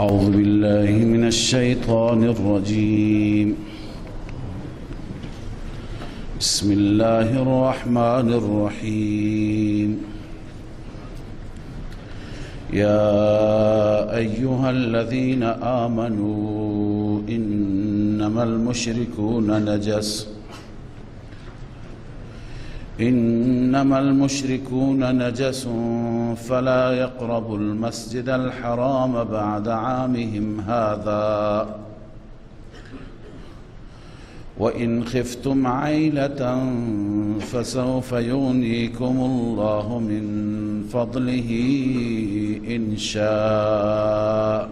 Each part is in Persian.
أعوذ بالله من الشيطان الرجيم. بسم الله الرحمن الرحيم. يا أيها الذين آمنوا إنما المشركون نجس إنما المشركون نجس فلا يقربوا المسجد الحرام بعد عامهم هذا وإن خفتم عيلة فسوف يغنيكم الله من فضله إن شاء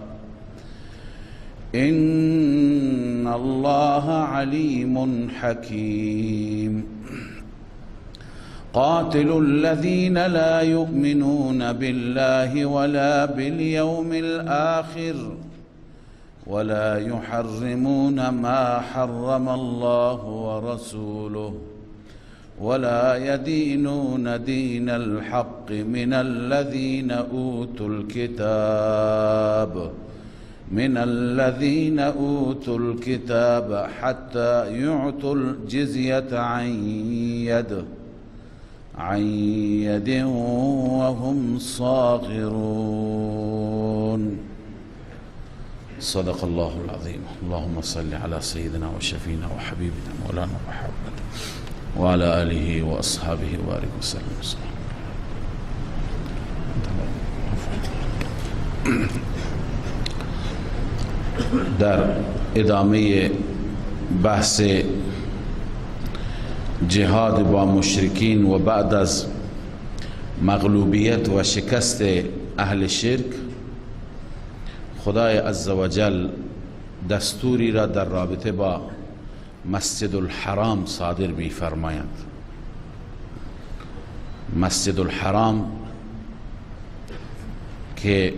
إن الله عليم حكيم. قاتلوا الذين لا يؤمنون بالله ولا باليوم الآخر ولا يحرمون ما حرم الله ورسوله ولا يدينون دين الحق من الذين أوتوا الكتاب حتى يعطوا الجزية عن يد وهم صاغرون. صدق الله العظيم. اللهم صل على سيدنا وشفينا وحبيبنا مولانا محمد وعلى آله وأصحابه وبارك وسلم. در ادامه بحث جهاد با مشرکین و بعد از مغلوبیت و شکست اهل شرک، خدای عزوجل دستوری را در رابطه با مسجد الحرام صادر می فرمایند. مسجد الحرام که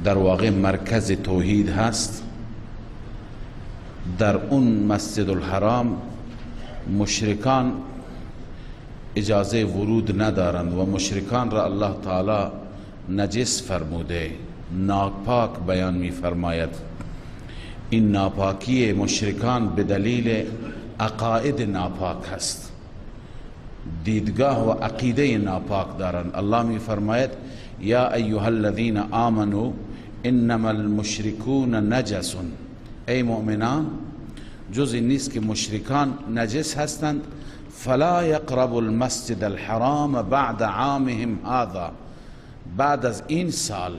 در واقع مرکز توحید هست، در اون مسجد الحرام مشرکان اجازه ورود ندارند و مشرکان را الله تعالی نجس فرموده، ناپاک بیان می فرماید. این ناپاکی مشرکان به دلیل عقاید ناپاک هست، دیدگاه و عقیده ناپاک دارند. الله می فرماید یا ایها الذین آمنوا انما المشرکون نجس. ای مؤمنان، جز این نیست که مشرکان نجس هستند. فلا یقربوا المسجد الحرام بعد عامهم هذا. بعد از این سال،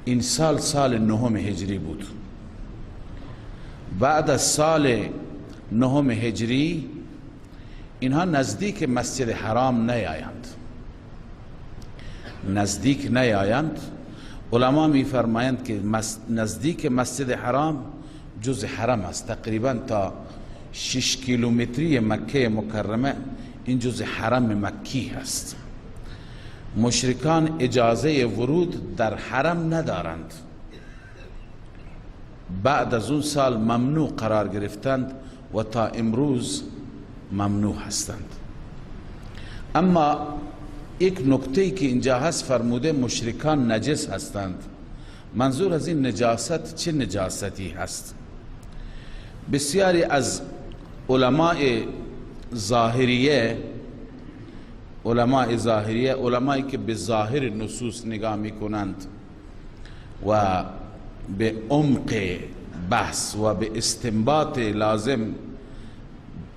این سال سال نهم هجری بود، بعد از سال نهم هجری اینها نزدیک مسجد حرام نیایند، نزدیک نیایند. علما میفرمایند که نزدیک مسجد حرام جز حرم است، تقریبا تا 6 کیلومتری مکه مکرمه این جز حرم مکی هست. مشرکان اجازه ورود در حرم ندارند. بعد از اون سال ممنوع قرار گرفتند و تا امروز ممنوع هستند. اما یک نکته که اینجا هست، فرموده مشرکان نجس هستند. منظور از این نجاست چه نجاستی هست؟ بسیاری از علماء ظاهریه، علمایی که به ظاهر نصوص نگاه میکنند و به عمق بحث و به استنباط لازم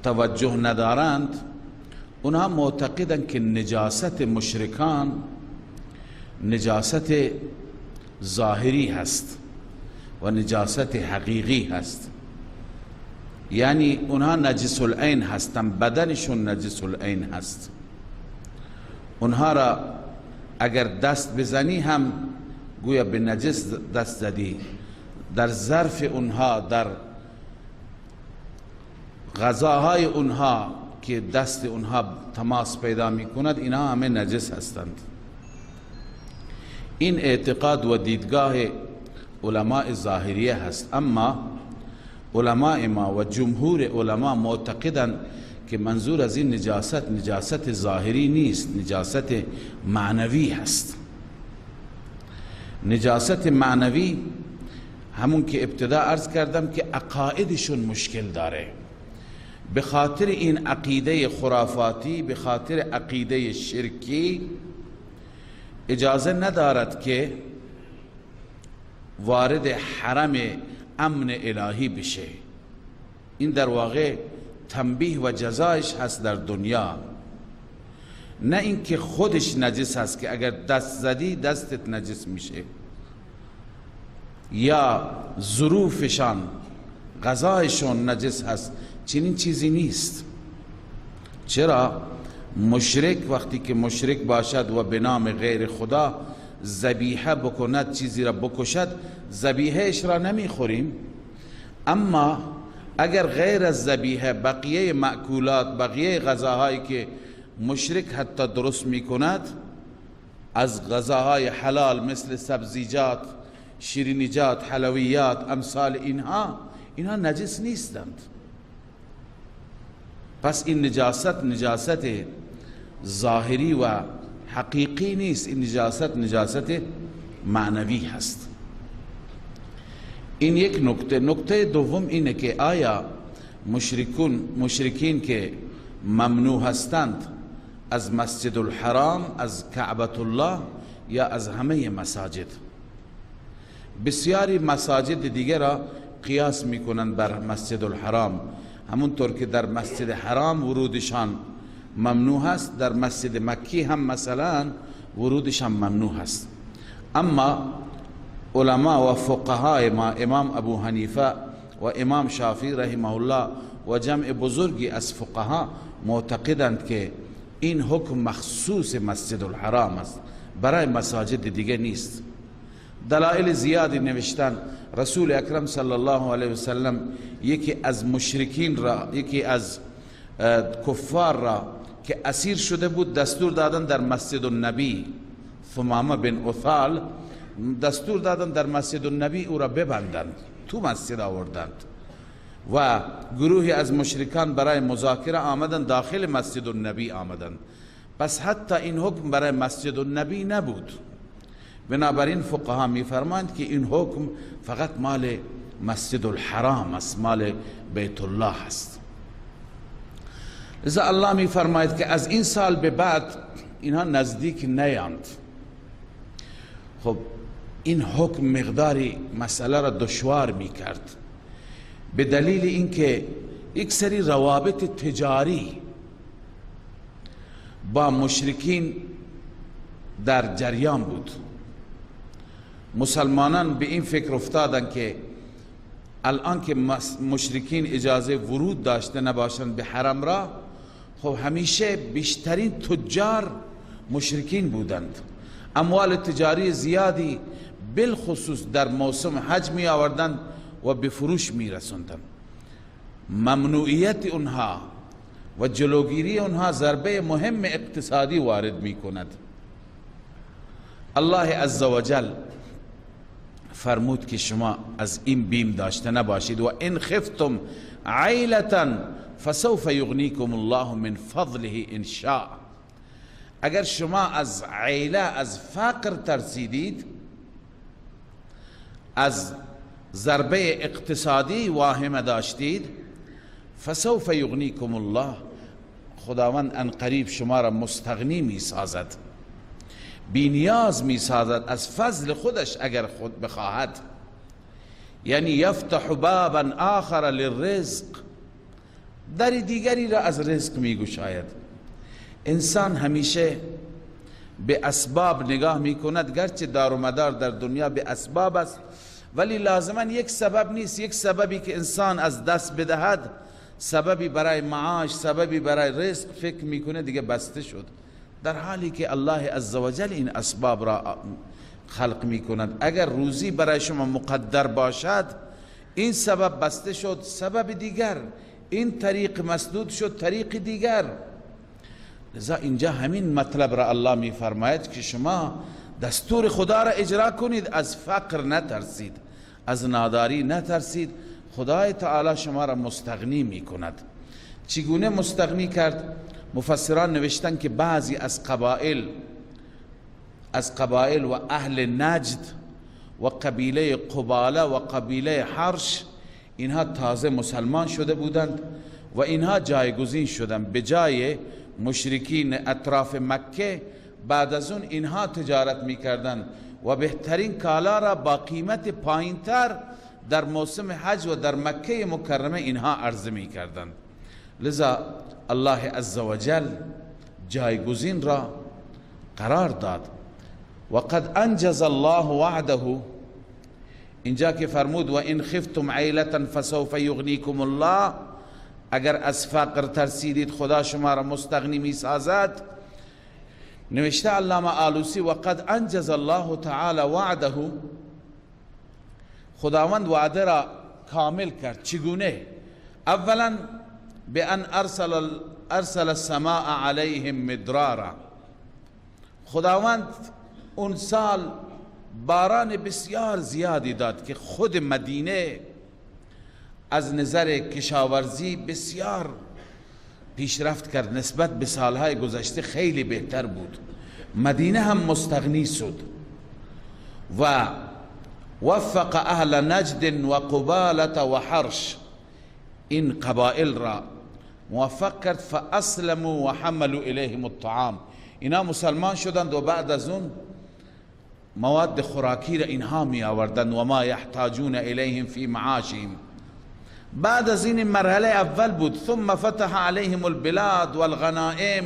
توجه ندارند، اونها معتقدند که نجاست مشرکان نجاست ظاهری هست و نجاست حقیقی هست. یعنی اونها نجس العین هستند، بدنشون نجس العین هست. اونها را اگر دست بزنی هم گویا به نجس دست زدی. در ظرف اونها، در غذاهای اونها که دست اونها تماس پیدا می کند، اینها همه نجس هستند. این اعتقاد و دیدگاه علماء ظاهریه هست. اما علماء ما و جمهور علما معتقدند که منظور از این نجاست نجاست ظاهری نیست، نجاست معنوی هست. نجاست معنوی همون که ابتدا عرض کردم که عقایدشون مشکل داره. به خاطر این عقیده خرافاتی، به خاطر عقیده شرکی اجازه ندارد که وارد حرم امن الهی بشه. این در واقع تنبیه و جزایش هست در دنیا، نه اینکه خودش نجس هست که اگر دست زدی دستت نجس میشه، یا ظروفشان غذایشون نجس هست، چنین چیزی نیست. چرا؟ مشرک وقتی که مشرک باشد و به نام غیر خدا ذبیحه بکند، چیزی را بکشد، ذبیحهش را نمیخوریم. اما اگر غیر از ذبیحه بقیه مأکولات، بقیه غذاهایی که مشرک حتی درست میکند، از غذاهای حلال مثل سبزیجات، شیرینیجات، حلویات، امثال اینها، اینها نجس نیستند. پس این نجاست نجاست ظاهری و حقیقی نیست، این نجاست نجاست معنوی هست. این یک نکته. نکته دوم اینه که آیا مشرکین که ممنوع هستند از مسجد الحرام، از کعبة الله یا از همه مساجد؟ بسیاری مساجد دیگر را قیاس میکنند بر مسجد الحرام. همونطور که در مسجد حرام ورودشان ممنوع هست، در مسجد مکی هم مثلا ورودشان ممنوع هست. اما علما و فقهای ما، امام ابو حنیفه و امام شافعی رحمه الله و جمع بزرگی از فقها معتقدند که این حکم مخصوص مسجد الحرام است، برای مساجد دیگه نیست. دلائل زیادی نوشتن. رسول اکرم صلی الله علیه وسلم یکی از مشرکین را، یکی از کفار را که اسیر شده بود دستور دادن در مسجد النبی، ثمامه بن اثال، دستور دادن در مسجد النبی او را ببندند، تو مسجد آوردند و گروهی از مشرکان برای مذاکره آمدند، داخل مسجد النبی آمدند. پس حتی این حکم برای مسجد النبی نبود. بنابراین فقها میفرمایند که این حکم فقط مال مسجد الحرام است، مال بیت الله است. لذا الله میفرماید که از این سال به بعد اینها نزدیک نیاند. خب این حکم مقداری مسئله را دشوار میکرد، به دلیل اینکه یک سری روابط تجاری با مشرکین در جریان بود. مسلمانان به این فکر افتادن که الان که مشرکین اجازه ورود داشته نباشند به حرم را، خب همیشه بیشترین تجار مشرکین بودند، اموال تجاری زیادی بالخصوص در موسم حج می آوردند و به فروش می رسوندند. ممنوعیت اونها و جلوگیری اونها ضربه مهم اقتصادی وارد می کند. الله عزوجل فرمود که شما از این بیم داشته نباشید. و ان خفتم عیلة فسوف یغنیکم الله من فضله ان شاء. اگر شما از عیله، از فقر ترسیدید، از ضربه اقتصادی واهمه داشتید، فسوف یغنیکم الله، خداوند ان قریب شما را مستغنی می سازد، بی نیاز می سازد از فضل خودش اگر خود بخواهد. یعنی یفتح بابا آخر للرزق، در دیگری را از رزق می گشاید. انسان همیشه به اسباب نگاه می کند، گرچه دار و مدار در دنیا به اسباب است، ولی لازما یک سبب نیست. یک سببی که انسان از دست بدهد، سببی برای معاش، سببی برای رزق فکر میکنه دیگه بسته شد، در حالی که الله عزوجل این اسباب را خلق میکند. اگر روزی برای شما مقدر باشد، این سبب بسته شد، سبب دیگر، این طریق مسدود شد، طریق دیگر. لذا اینجا همین مطلب را الله میفرماید که شما دستور خدا را اجرا کنید، از فقر نترسید، از ناداری نترسید، خدای تعالی شما را مستغنی میکند. چگونه مستغنی کرد؟ مفسران نوشتن که بعضی از قبائل و اهل نجد و قبیله قباله و قبیله حرش، اینها تازه مسلمان شده بودند و اینها جایگزین شدند به جای مشرکین اطراف مکه. بعد از اون اینها تجارت میکردند و بهترین کالا را با قیمت پایینتر در موسم حج و در مکه مکرمه اینها عرضه میکردند. لذا الله عزوجل جایگزین را قرار داد. وقد انجز الله وعده، اینجا که فرمود و این خفتم عیلة فسوف یغنیکم الله، اگر از فقر ترسیدید خدا شما را مستغنی می سازد. نوشته علامه آلوسی وقد انجز الله تعالی وعده، خداوند وعده را کامل کرد. چگونه؟ اولا بأن ارسل السماء علیهم مدرارا، خداوند اون سال باران بسیار زیادی داد که خود مدینه از نظر کشاورزی بسیار پیشرفت کرد، نسبت به سالهای گذشته خیلی بهتر بود. مدینه هم مستغنی شد. و وفق اهل نجد و قبالة و حرش، این قبائل را موفق کرد. فاسلموا و حملوا الیهم الطعام، اینا مسلمان شدند و بعد از اون مواد خوراکی را اینها می آوردند. و ما یحتاجون الیهم فی معاشهم. بعد از این مرحله اول بود. ثم فتح علیهم البلاد والغنائم،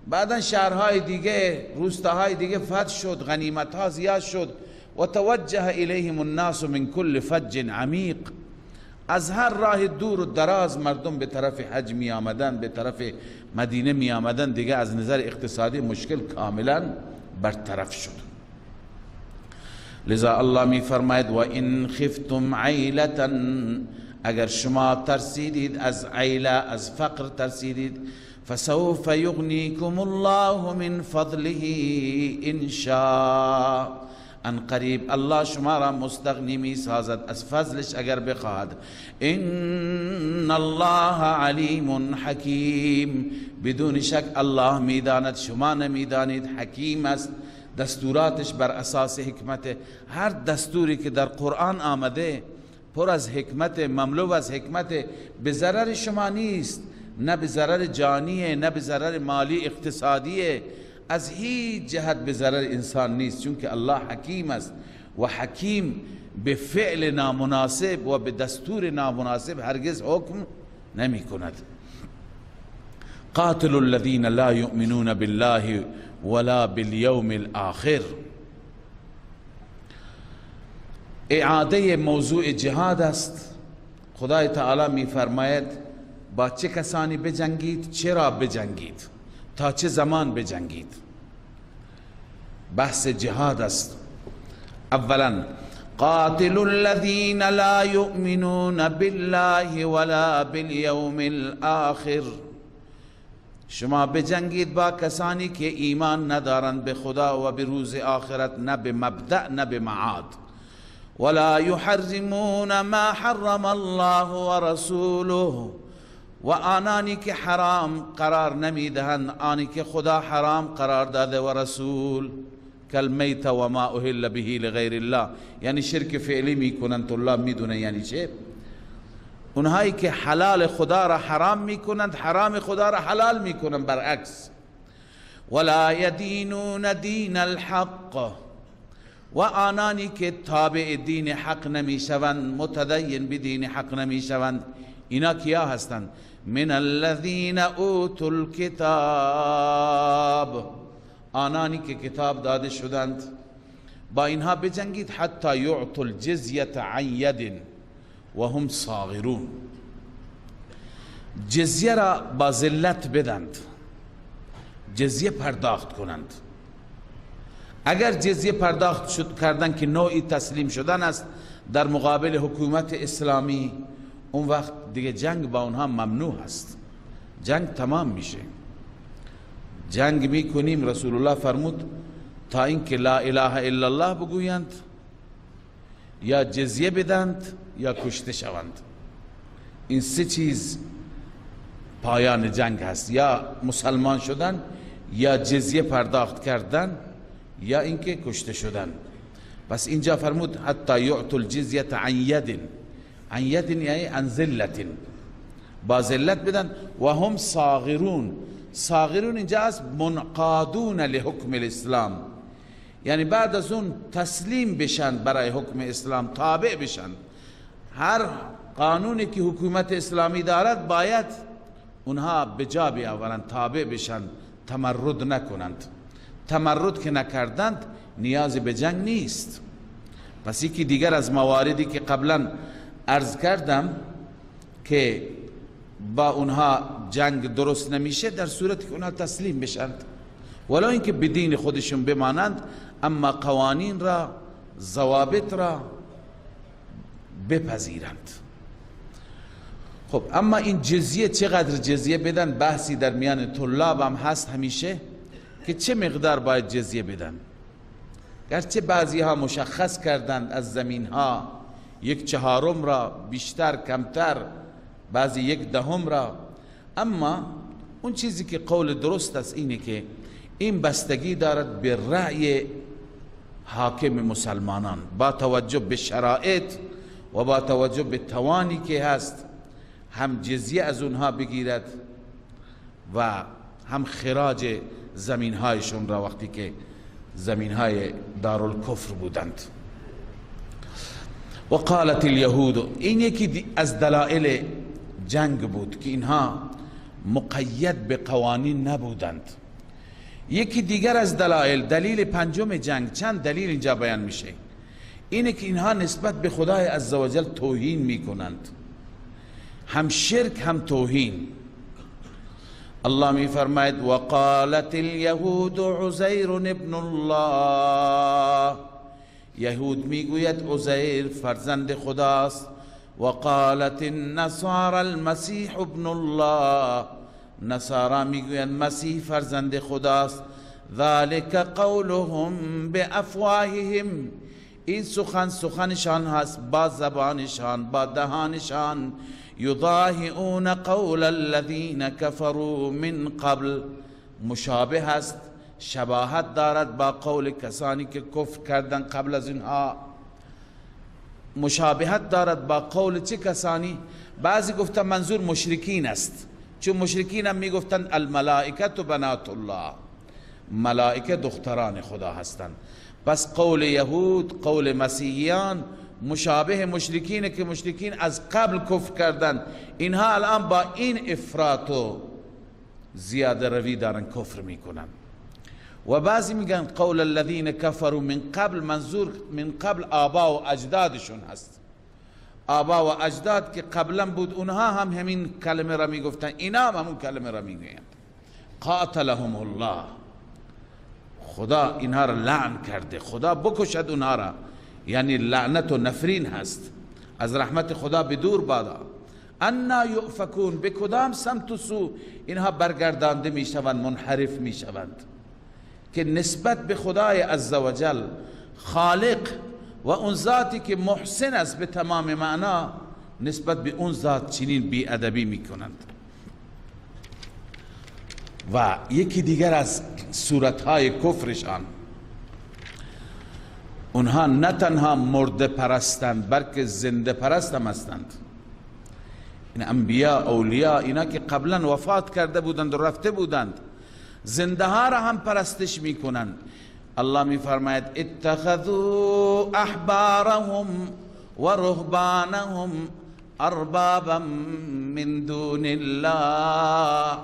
بعدا شهرهای دیگه، روستاهای دیگه فتح شد، غنیمتها زیاد شد. و توجه الیهم الناس من کل فج عمیق، از هر راه دور و دراز مردم به طرف حج می آمدن، به طرف مدینه می آمدن. دیگه از نظر اقتصادی مشکل کاملا برطرف شد. لذا الله می فرماید و این خفتم عیلة، اگر شما ترسیدید از عیله، از فقر ترسیدید، فسوف یغنیکم الله من فضله ان شاء، ان قریب الله شما را مستغنی می سازد از فضلش اگر بخواهد. ان الله علیم حکیم، بدون شک الله میداند، شما نمیدانید. حکیم است، دستوراتش بر اساس حکمت. هر دستوری که در قرآن آمده پر از حکمت، مملو از حکمت، به ضرر شما نیست، نه به ضرر جانیه، نه به ضرر مالی اقتصادیه، از هیچ جهت به ضرر انسان نیست، چون که الله حکیم است و حکیم به فعل نامناسب و به دستور نامناسب هرگز حکم نمی کند. قاتل الذین لا یؤمنون بالله ولا بالیوم الآخر. اعاده موضوع جهاد است. خدای تعالی می فرماید با چه کسانی بجنگید، چرا بجنگید، تا چه زمان بجنگید. بحث جهاد است. اولا قاتل الذین لا یؤمنون بالله ولا بالیوم الآخر، شما بجنگید با کسانی که ایمان ندارند به خدا و به روز آخرت، نه به مبدأ نه به معاد. ولا یحرمون ما حرم الله ورسوله، و آنانی که حرام قرار نمیدهند، آنی که خدا حرام قرار داده و رسول، کالمیت و ما اهل به لغیر الله، یعنی شرک فعلی میکنند. الله میدونه یعنی چه. اونهایی که حلال خدا را حرام میکنند، حرام خدا را حلال میکنند، برعکس. ولا یدینون دین الحق، و آنانی که تابع دین حق نمیشوند، متدین به دین حق نمیشوند، اینا کیا هستند؟ من الذین اوتوا الکتاب، آنانی که کتاب داده شدند، با اینها بجنگید. حتی یعطوا الجزیة عن ید و هم صاغرون، جزیه را با ذلت بدند، جزیه پرداخت کنند. اگر جزیه پرداخت شد کردن که نوعی تسلیم شدن است در مقابل حکومت اسلامی، اون وقت دیگه جنگ با اونها ممنوع است، جنگ تمام میشه. جنگ میکنیم، رسول الله فرمود تا اینکه لا اله الا الله بگویند، یا جزیه بدند یا کشته شوند. این سه چیز پایان جنگ هست: یا مسلمان شدن، یا جزیه پرداخت کردن، یا اینکه کشته شدن. پس اینجا فرمود حتی یعطوا الجزیه عن ید، عن ید یعنی عن ذلت، با ذلت بدن. و هم صاغرون، صاغرون اینجا از منقادون لحکم الاسلام، یعنی بعد از اون تسلیم بشن برای حکم اسلام، تابع بشن. هر قانونی که حکومت اسلامی دارد باید اونها به جا بیاورند، تابع بشن، تمرد نکنند. تمرد که نکردند نیاز به جنگ نیست. پس یکی دیگر از مواردی که قبلا عرض کردم که با اونها جنگ درست نمیشه، در صورتی که اونها تسلیم بشند، ولو اینکه به دین خودشون بمانند، اما قوانین را، ضوابط را بپذیرند. خب اما این جزیه چقدر جزیه بدن، بحثی در میان طلاب هم هست همیشه که چه مقدار باید جزیه بدن. گرچه بعضی ها مشخص کردند از زمین ها 1/4 را، بیشتر کمتر، بعضی 1/10 را، اما اون چیزی که قول درست است اینه که این بستگی دارد به رأی حاکم مسلمانان، با توجه به شرایط و با توجه به توانی که هست، هم جزیه از اونها بگیرد و هم خراج زمینهایشون را وقتی که زمینهای دارالکفر بودند. و قالت الیهود، این یکی از دلایل جنگ بود که اینها مقید به قوانین نبودند. یکی دیگر از دلایل، دلیل پنجم جنگ، چند دلیل اینجا بیان میشه، اینه که اینها نسبت به خدای عزوجل توهین میکنند، هم شرک هم توهین. الله می فرماید وقالت الیهود عزیر ابن الله، یهود میگوید عزیر فرزند خداست. وقالت النصارى المسیح ابن الله، نصارا میگویند مسیح فرزند خداست. ذلك قولهم بافواههم، این سخن سخنشان هست با زبانشان، با دهانشان. یضاهئون قول الذین كفروا من قبل، مشابه است، شباهت دارد با قول کسانی که کفر کردن قبل از اینها. مشابهت دارد با قول چه کسانی؟ بعضی گفتن منظور مشرکین است، چون مشرکین هم میگفتند الملائکه بنات الله، ملائکه دختران خدا هستند. پس قول یهود، قول مسیحیان مشابه مشرکینه که مشرکین از قبل کفر کردند، اینها الان با این افراط و زیاده روی دارن کفر میکنن. و بعضی میگن قول الذین کفروا من قبل، منظور من قبل آبا و اجدادشون هست، آبا و اجداد که قبلا بود اونها هم همین کلمه را میگفتن، اینا هم همون کلمه را میگویند. قاتلهم الله، خدا اینها را لعن کرده، خدا بکشد اونها را، یعنی لعنت و نفرین هست، از رحمت خدا بدور بادا. انا یؤفکون، به کدام سمت و سو اینها برگردانده میشوند، منحرف میشوند، که نسبت به خدای عزوجل خالق و اون ذاتی که محسن است به تمام معنا، نسبت به اون ذات چنین بی ادبی میکنند. و یکی دیگر از صورتهای کفرشان، اونها نه تنها مرده پرستند بلکه زنده پرست هم هستند. این انبیا، اولیاء، اینا که قبلا وفات کرده بودند و رفته بودند، زنده ها را هم پرستش میکنند. الله میفرماید اتخذوا احبارهم و رهبانهم اربابا من دون الله،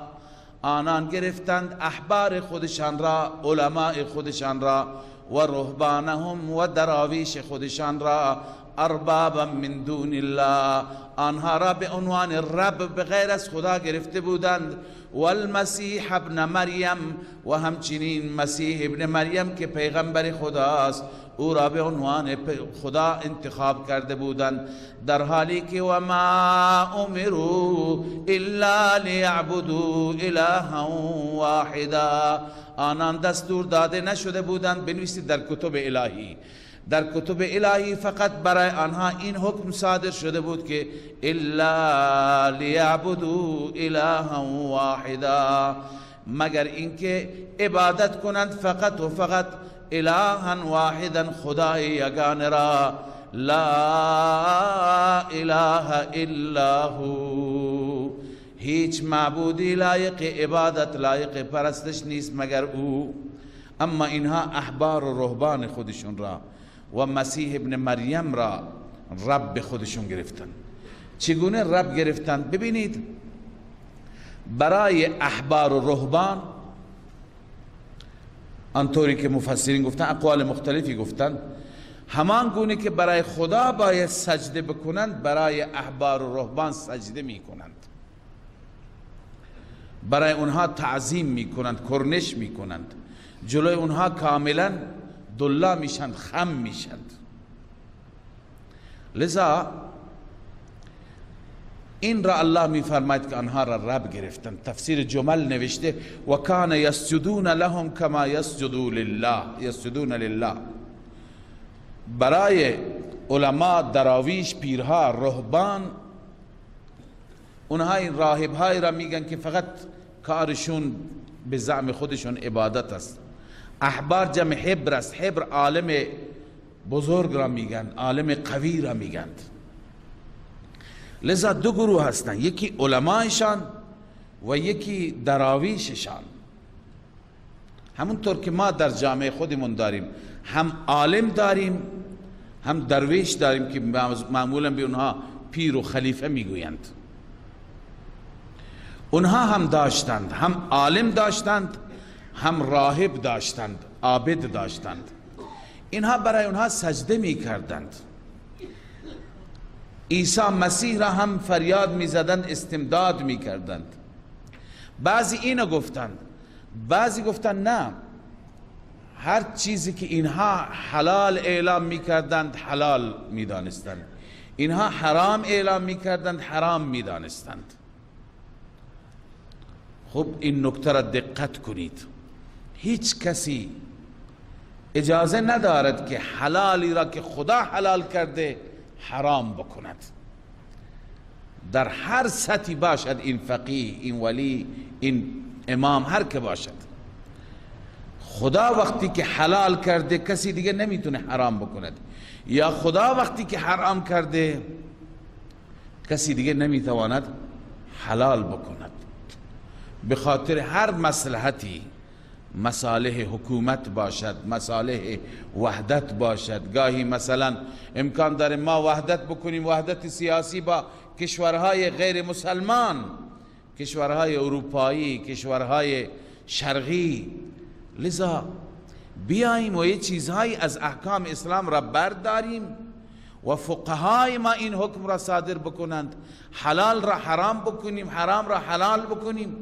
آنان گرفتند احبار خودشان را، علماء خودشان را، و رهبانهم و دراویش خودشان را، اربابا من دون الله، آنها را به عنوان رب به غیر از خدا گرفته بودند. والمسیح ابن مریم، و همچنین مسیح ابن مریم که پیغمبر خداست، او را به عنوان خدا انتخاب کرده بودند، در حالی که و ما امروا الا لیعبدوا الها واحدا، آنان دستور داده نشده بودند، بنویسید در کتب الهی، در کتب الهی فقط برای آنها این حکم صادر شده بود که الا لیعبدوا الها واحدا، مگر اینکه عبادت کنند فقط و فقط الها واحدا، خدای یگانه را، لا اله الا هو، هیچ معبودی لایق عبادت لایق پرستش نیست مگر او. اما اینها احبار و رهبان خودشون را و مسیح ابن مریم را رب خودشون گرفتن. چگونه رب گرفتن؟ ببینید، برای احبار و رهبان آنطوری که مفسرین گفتن، اقوال مختلفی گفتن، همان گونه که برای خدا باید سجده بکنند، برای احبار و رهبان سجده میکنند، برای اونها تعظیم میکنند، کرنش میکنند، جلوی اونها کاملا دلا میشند، خم میشند. لذا این را الله میفرماید که آنها را رب گرفتند. تفسیر جمل نوشته و کان یسجدون لهم کما یسجدون لله، یسجدون لله. برای علما، دراویش، پیرها، رهبان، اونها این راهبهایی را میگن که فقط کارشون به زعم خودشون عبادت است. احبار جمع حبر است، حبر عالم بزرگ را میگن، عالم قوی را میگن. لذا دو گروه هستند، یکی علمایشان و یکی دراویششان. همونطور که ما در جامعه خودمون داریم، هم عالم داریم هم درویش داریم که معمولا به اونها پیر و خلیفه میگویند. اونها هم داشتند، هم عالم داشتند، هم راهب داشتند، عابد داشتند. اینها برای اونها سجده میکردند. عیسی مسیح را هم فریاد میزدند، استمداد میکردند. بعضی اینو گفتند، بعضی گفتند نه، هر چیزی که اینها حلال اعلام میکردند حلال میدانستند، اینها حرام اعلام میکردند حرام میدانستند. خب این نکته را دقت کنید، هیچ کسی اجازه ندارد که حلالی را که خدا حلال کرده حرام بکند. در هر سطحی باشد، این فقیه، این ولی، این امام، هر که باشد، خدا وقتی که حلال کرده کسی دیگه نمیتونه حرام بکند، یا خدا وقتی که حرام کرده کسی دیگه نمیتواند حلال بکند. به خاطر هر مصلحتی، مصالح حکومت باشد، مصالح وحدت باشد. گاهی مثلا امکان داره ما وحدت بکنیم، وحدت سیاسی با کشورهای غیر مسلمان، کشورهای اروپایی، کشورهای شرقی. لذا بیاییم و یه چیزهایی از احکام اسلام را برداریم و فقهای ما این حکم را صادر بکنند، حلال را حرام بکنیم، حرام را حلال بکنیم.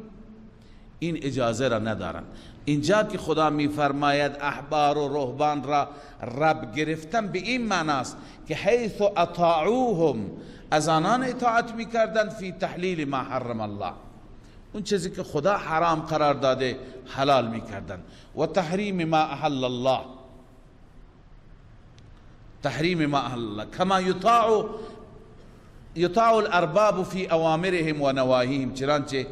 این اجازه را ندارند. اینجا که خدا میفرماید احبار و رهبان را رب گرفتن، به این معناست که حیث اطاعوهم، از آنان اطاعت میکردند، فی تحلیل ما حرم الله، اون چیزی که خدا حرام قرار داده حلال میکردند، و تحریم ما احل الله، تحریم ما احل الله، کما یطاع الارباب فی اوامرهم و نواهیهم، چنانچه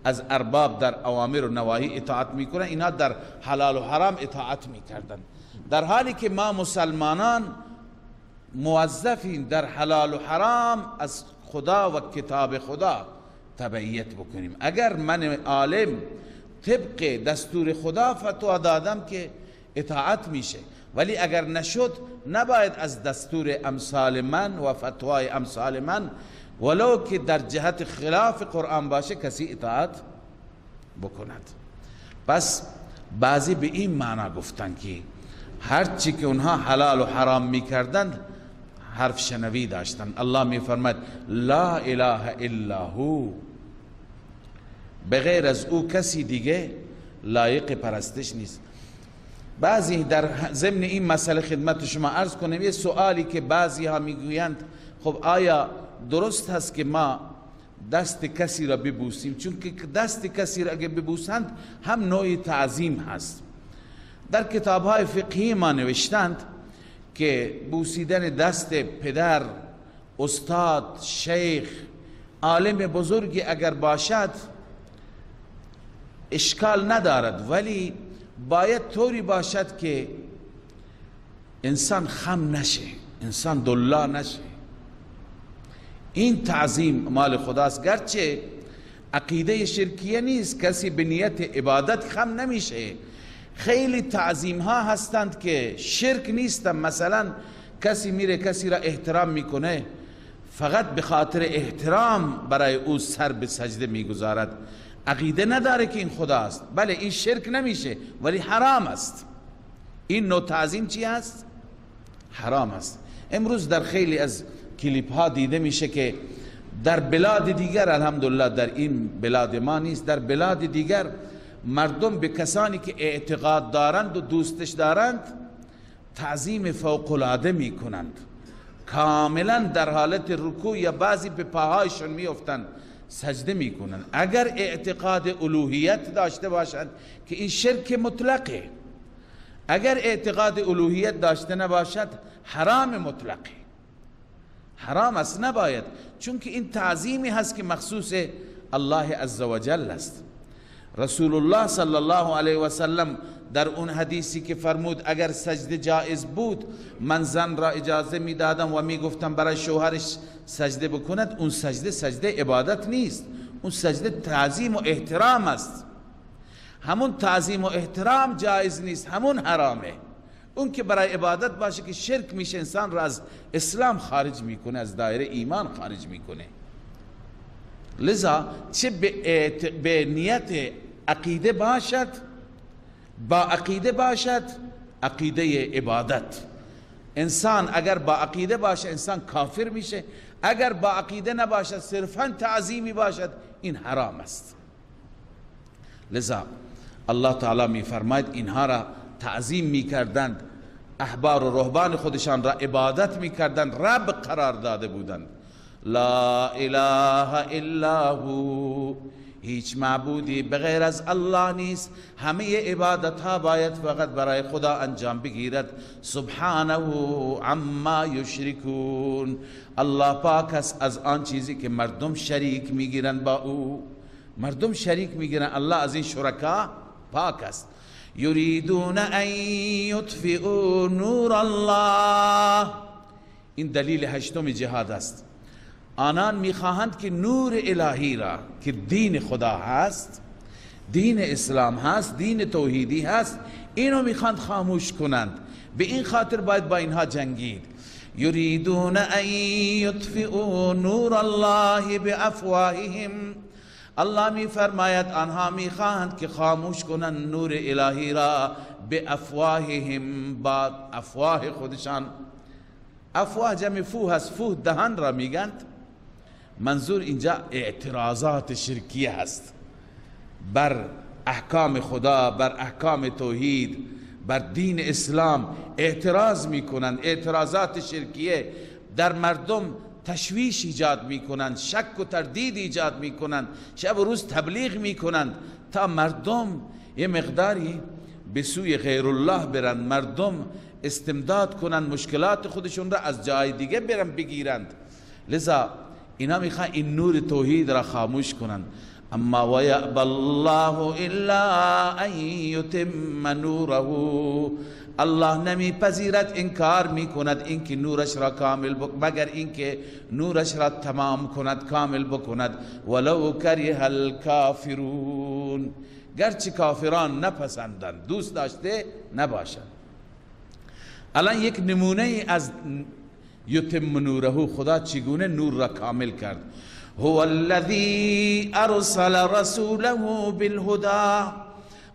از ارباب در اوامر و نواهی اطاعت میکنن، اینها در حلال و حرام اطاعت میکردن. در حالی که ما مسلمانان موظفیم در حلال و حرام از خدا و کتاب خدا تبعیت بکنیم. اگر من عالم طبق دستور خدا فتوا دادم که اطاعت میشه، ولی اگر نشد نباید از دستور امثال من و فتوای امثال من ولو که در جهت خلاف قرآن باشه کسی اطاعت بکند. پس بعضی به این معنا گفتن که هرچی که اونها حلال و حرام میکردند حرف شنوی داشتند. الله میفرماید لا اله الا هو، بغیر از او کسی دیگه لایق پرستش نیست. بعضی در ضمن این مسئله خدمت شما عرض کنم یه سوالی که بعضی ها میگویند خب آیا درست هست که ما دست کسی را ببوسیم؟ چون که دست کسی را اگه ببوسند هم نوع تعظیم هست. در کتاب های فقهی ما نوشتند که بوسیدن دست پدر، استاد، شیخ، عالم بزرگی اگر باشد اشکال ندارد، ولی باید طوری باشد که انسان خم نشه، انسان دلا نشه. این تعظیم مال خداست، گرچه عقیده شرکیه نیست، کسی به نیت عبادت خم نمیشه. خیلی تعظیم ها هستند که شرک نیستن. مثلا کسی میره کسی را احترام میکنه، فقط به خاطر احترام برای او سر به سجده میگذارد، عقیده نداره که این خداست. بله این شرک نمیشه ولی حرام است. این نوع تعظیم چی است؟ حرام است. امروز در خیلی از کلیپ ها دیده میشه که در بلاد دیگر، الحمدلله در این بلاد ما نیست، در بلاد دیگر مردم به کسانی که اعتقاد دارند و دوستش دارند تعظیم فوق العاده میکنند، کاملا در حالت رکوع یا بعضی به پاهایشون میافتند سجده میکنند. اگر اعتقاد الوهیت داشته باشند که این شرک مطلقه، اگر اعتقاد الوهیت داشته نباشد حرام مطلقه، حرام است، نباید، چون که این تعظیمی هست که مخصوص الله عزوجل است. رسول الله صلی الله علیه و سلم در اون حدیثی که فرمود اگر سجده جائز بود من زن را اجازه میدادم و میگفتم برای شوهرش سجده بکند، اون سجده سجده عبادت نیست، اون سجده تعظیم و احترام است. همون تعظیم و احترام جائز نیست، همون حرامه. اون که برای عبادت باشه که شرک میشه، انسان را از اسلام خارج میکنه، از دایره ایمان خارج میکنه. لذا چه به نیت عقیده باشد، با عقیده باشد، عقیده عبادت، انسان اگر با عقیده باشه انسان کافر میشه، اگر با عقیده نباشد صرفا تعظیمی باشد این حرام است. لذا الله تعالی میفرماید اینها را تعظیم میکردند، احبار و رهبان خودشان را عبادت میکردند، رب قرار داده بودند. لا اله الا هو، هیچ معبودی بغیر از الله نیست، همه عبادت ها باید فقط برای خدا انجام بگیرد. سبحانه عما یشرکون، الله پاک است از آن چیزی که مردم شریک میگیرند با او، مردم شریک میگیرند، الله از این شرکا پاک است. یریدون ان یطفئوا نور الله، این دلیل هشتم جهاد است. آنان میخواهند که نور الهی را که دین خدا هست، دین اسلام هست، دین توحیدی هست، اینو میخواند خاموش کنند. به این خاطر باید با اینها جنگید. یریدون ان یطفئوا نور الله بافواههم، الله میفرماید آنها میخواهند که خاموش کنند نور الهی را به افواههم، با افواه خودشان. افواه جمع فوه هست، فوه دهن را میگند. منظور اینجا اعتراضات شرکیه هست بر احکام خدا، بر احکام توحید، بر دین اسلام اعتراض میکنند. اعتراضات شرکیه در مردم تشویش ایجاد میکنند، شک و تردید ایجاد میکنند، شب و روز تبلیغ میکنند تا مردم یه مقداری به سوی غیر الله برند، مردم استمداد کنند، مشکلات خودشون را از جای دیگه برن بگیرند. لذا اینا میخوان این نور توحید را خاموش کنند. اما ویأبی الله الا ان یتم نوره، الله نمیپذیرد، انکار میکند اینکه نورش را کامل مگر اینکه نورش را تمام کند، کامل بکند. ولو کره الکافرون، گرچه کافران نپسندند، دوست داشته نباشند. الان یک نمونه از یتم نوره، خدا چگونه نور را کامل کرد. هو الذی ارسل رسوله بالهدى،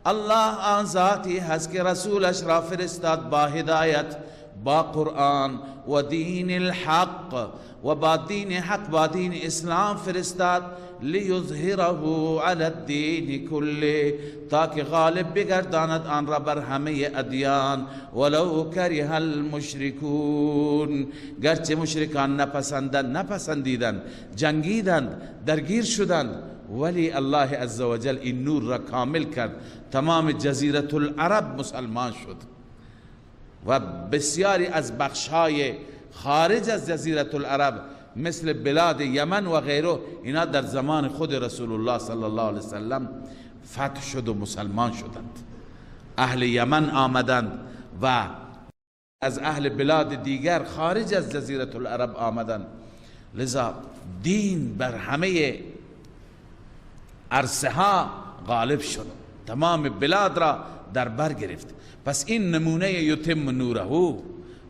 الله آن ذاتی هست که رسولش را فرستاد با هدایت، با قرآن و دین الحق، و با دین حق، با دین اسلام فرستاد. لیظهره علی الدین کله، تاکه غالب بگرداند آن را بر همه ادیان. ولو کره المشرکون، گرچه مشرکان نپسندند، نپسندیدند، جنگیدند، درگیر شدند، ولی الله عزوجل این نور را کامل کرد. تمام جزیره العرب مسلمان شد. و بسیاری از بخشهای خارج از جزیره العرب مثل بلاد یمن و غیره، اینا در زمان خود رسول الله صلی الله علیه وسلم فتح شد و مسلمان شدند. اهل یمن آمدند و از اهل بلاد دیگر خارج از جزیره العرب آمدند. لذا دین بر همه عرصه ها غالب شد، تمام بلاد را در بر گرفت. پس این نمونه یتم نوره،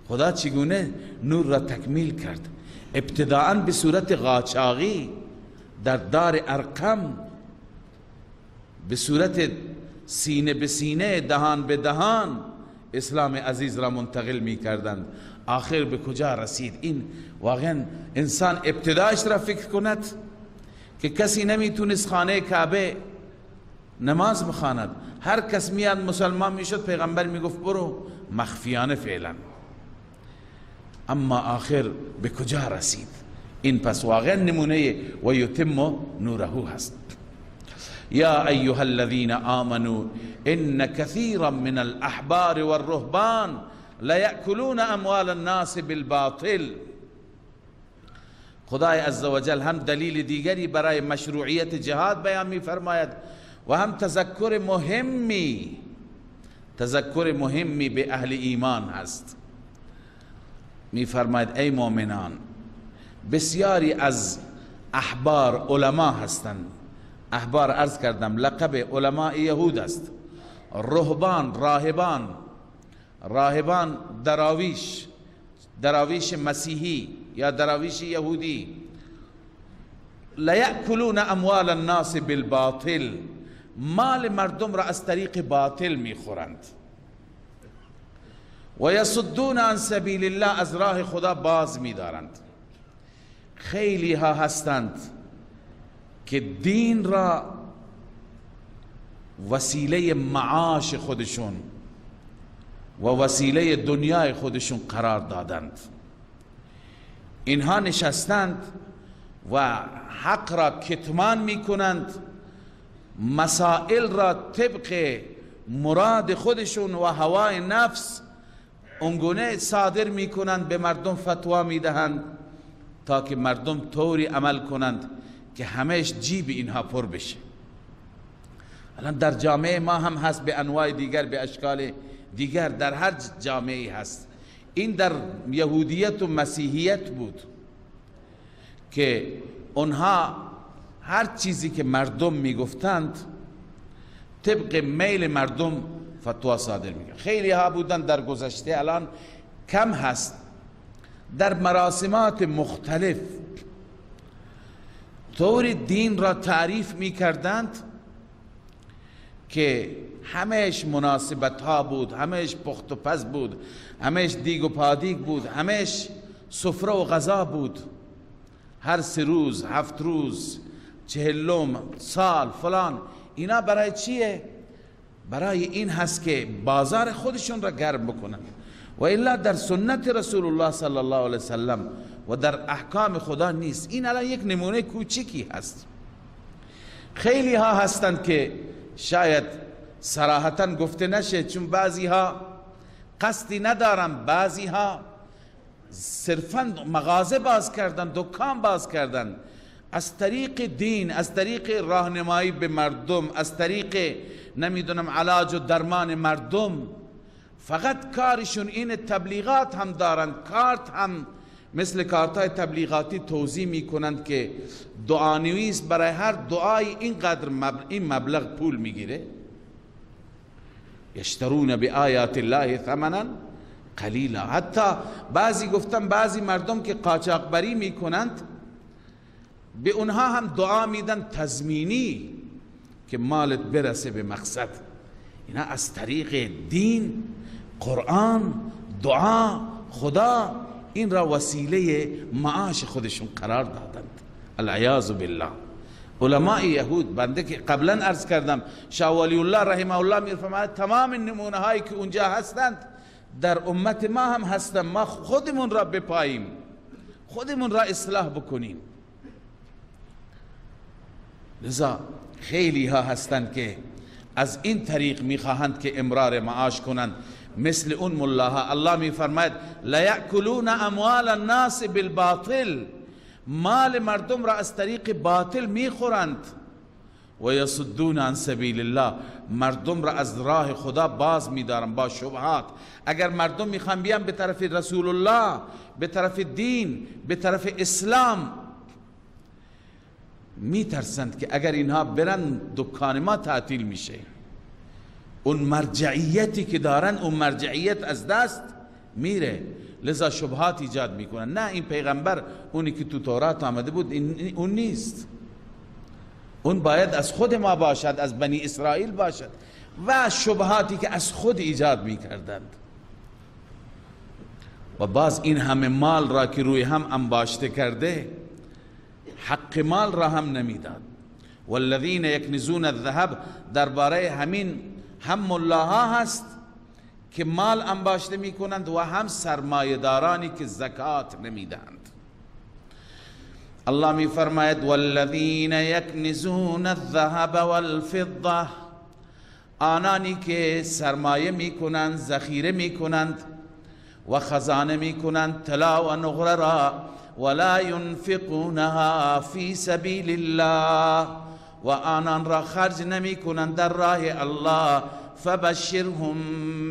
خدا چگونه نور را تکمیل کرد؟ ابتداءً به صورت قاچاقی در دار ارقم، به صورت سینه به سینه، دهان به دهان اسلام عزیز را منتقل می کردند. آخر به کجا رسید؟ این واقعا انسان ابتدایش را فکر کند که کسی نمیتونست خانه کعبه نماز بخواند، هر کس میاد مسلمان میشد، پیغمبر میگفت برو مخفیانه فعلا. اما آخر به کجا رسید؟ این پس واقعا نمونه و یتم نوره هست. یا ایها الذین آمنوا ان كثیرا من الاحبار والرهبان لیأکلون اموال الناس بالباطل. خدای عزوجل هم دلیل دیگری برای مشروعیت جهاد بیان می فرماید و هم تذکر مهمی به اهل ایمان هست. می فرماید ای مؤمنان، بسیاری از احبار علما هستند. احبار عرض کردم لقب علماء یهود است. رهبان، راهبان دراویش، دراویش مسیحی یا دراویش یهودی، لیأکلون اموال الناس بالباطل، مال مردم را از طریق باطل میخورند. و یصدون عن سبیل الله، از راه خدا باز میدارند. خیلی ها هستند که دین را وسیله معاش خودشون و وسیله دنیای خودشون قرار دادند. اینها نشستند و حق را کتمان میکنند، مسائل را طبق مراد خودشون و هوای نفس اونگونه صادر میکنند، به مردم فتوا میدهند تا که مردم طوری عمل کنند که همش جیب اینها پر بشه. الان در جامعه ما هم هست، به انواع دیگر، به اشکال دیگر، در هر جامعه هست. این در یهودیت و مسیحیت بود که اونها هر چیزی که مردم میگفتند طبق میل مردم فتوا صادر میکرد. خیلی ها بودن در گذشته، الان کم هست، در مراسمات مختلف طور دین را تعریف میکردند که همش مناسبت ها بود، همش پخت و پز بود، همش دیگ و پادیگ بود، همش سفره و غذا بود. هر 3 روز، 7 روز، 40 سال فلان، اینا برای چیه؟ برای این هست که بازار خودشون را گرم بکنن. و الا در سنت رسول الله صلی الله علیه وسلم و در احکام خدا نیست. این الان یک نمونه کوچکی هست. خیلی ها هستند که شاید صراحتا گفته نشه، چون بعضی ها قصدی ندارن، بعضی ها صرفا مغازه باز کردن، دکان باز کردن، از طریق دین، از طریق راهنمایی به مردم، از طریق نمیدونم علاج و درمان مردم، فقط کارشون این، تبلیغات هم دارن، کارت هم مثل کارت‌های تبلیغاتی توزیع میکنند که دعانویس برای هر دعای اینقدر این مبلغ پول میگیره. یشترون بآیات الله ثمنا قلیلا. حتی بعضی گفتن بعضی مردم که قاچاقبری میکنند به اونها هم دعا میدن تضمینی که مالت برسه به مقصد. اینا از طریق دین، قرآن، دعا، خدا، این را وسیله معاش خودشون قرار دادند. العیاذ بالله. علماء یهود، بنده که قبلا عرض کردم، شاه ولی الله رحمه الله میفرماید تمام نمونه هایی که اونجا هستند در امت ما هم هستند. ما خودمون را بپاییم، خودمون را اصلاح بکنیم. لذا خیلی ها هستند که از این طریق میخواهند که امرار معاش کنند. مثل اون ملاها. الله می فرماید لیأکلون اموال الناس بالباطل، مال مردم را از طریق باطل میخورند، و یصدون عن سبیل الله، مردم را از راه خدا باز میدارند با شبهات. اگر مردم میخوان بیان به طرف رسول الله، به طرف دین، به طرف اسلام، میترسند که اگر اینها برن دکان ما تعطیل میشه، اون مرجعیتی که دارن اون مرجعیت از دست میره، لذا شبهات ایجاد میکنن. نه، این پیغمبر اونی که تو تورات آمده بود اون نیست، اون باید از خود ما باشد، از بنی اسرائیل باشد. و شبهاتی که از خود ایجاد میکردند. و باز این همه مال را که روی هم انباشته کرده، حق مال را هم نمیداد. والذین یکنزون الذهب، درباره همین هم ملاها هست که مال انباشته میکنند و هم سرمایه‌دارانی که زکات نمیدهند. الله می فرماید والذین یکنزون الذهب والفضه، آنانی که سرمایه میکنند، ذخیره میکنند و خزانه میکنند طلا و نقره را، ولا ينفقونها فی سبیل الله، و آنان را خرج نمیکنند در راه الله، فبشرهم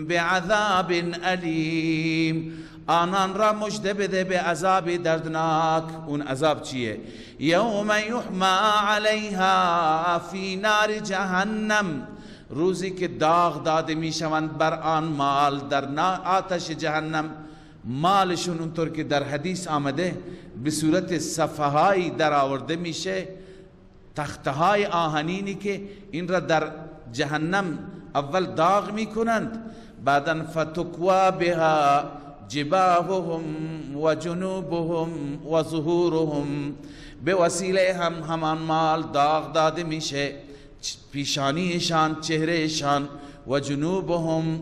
بعذاب الیم، آنان را مژده بده به عذاب دردناک. اون عذاب چیه؟ یوم یحما علیها فی نار جهنم، روزی که داغ داده میشوند بر آن مال در آتش جهنم. مالشون اونطور که در حدیث آمده به صورت صفحه‌ای در آورده میشه، تختهای آهنینی که این را در جهنم اول داغ میکنند، بعدا فتکوا بها جباههم و جنوبهم و ظهورهم، به وسیله هم همان مال داغ داده میشه، پیشانیشان، چهرهشان، و جنوبهم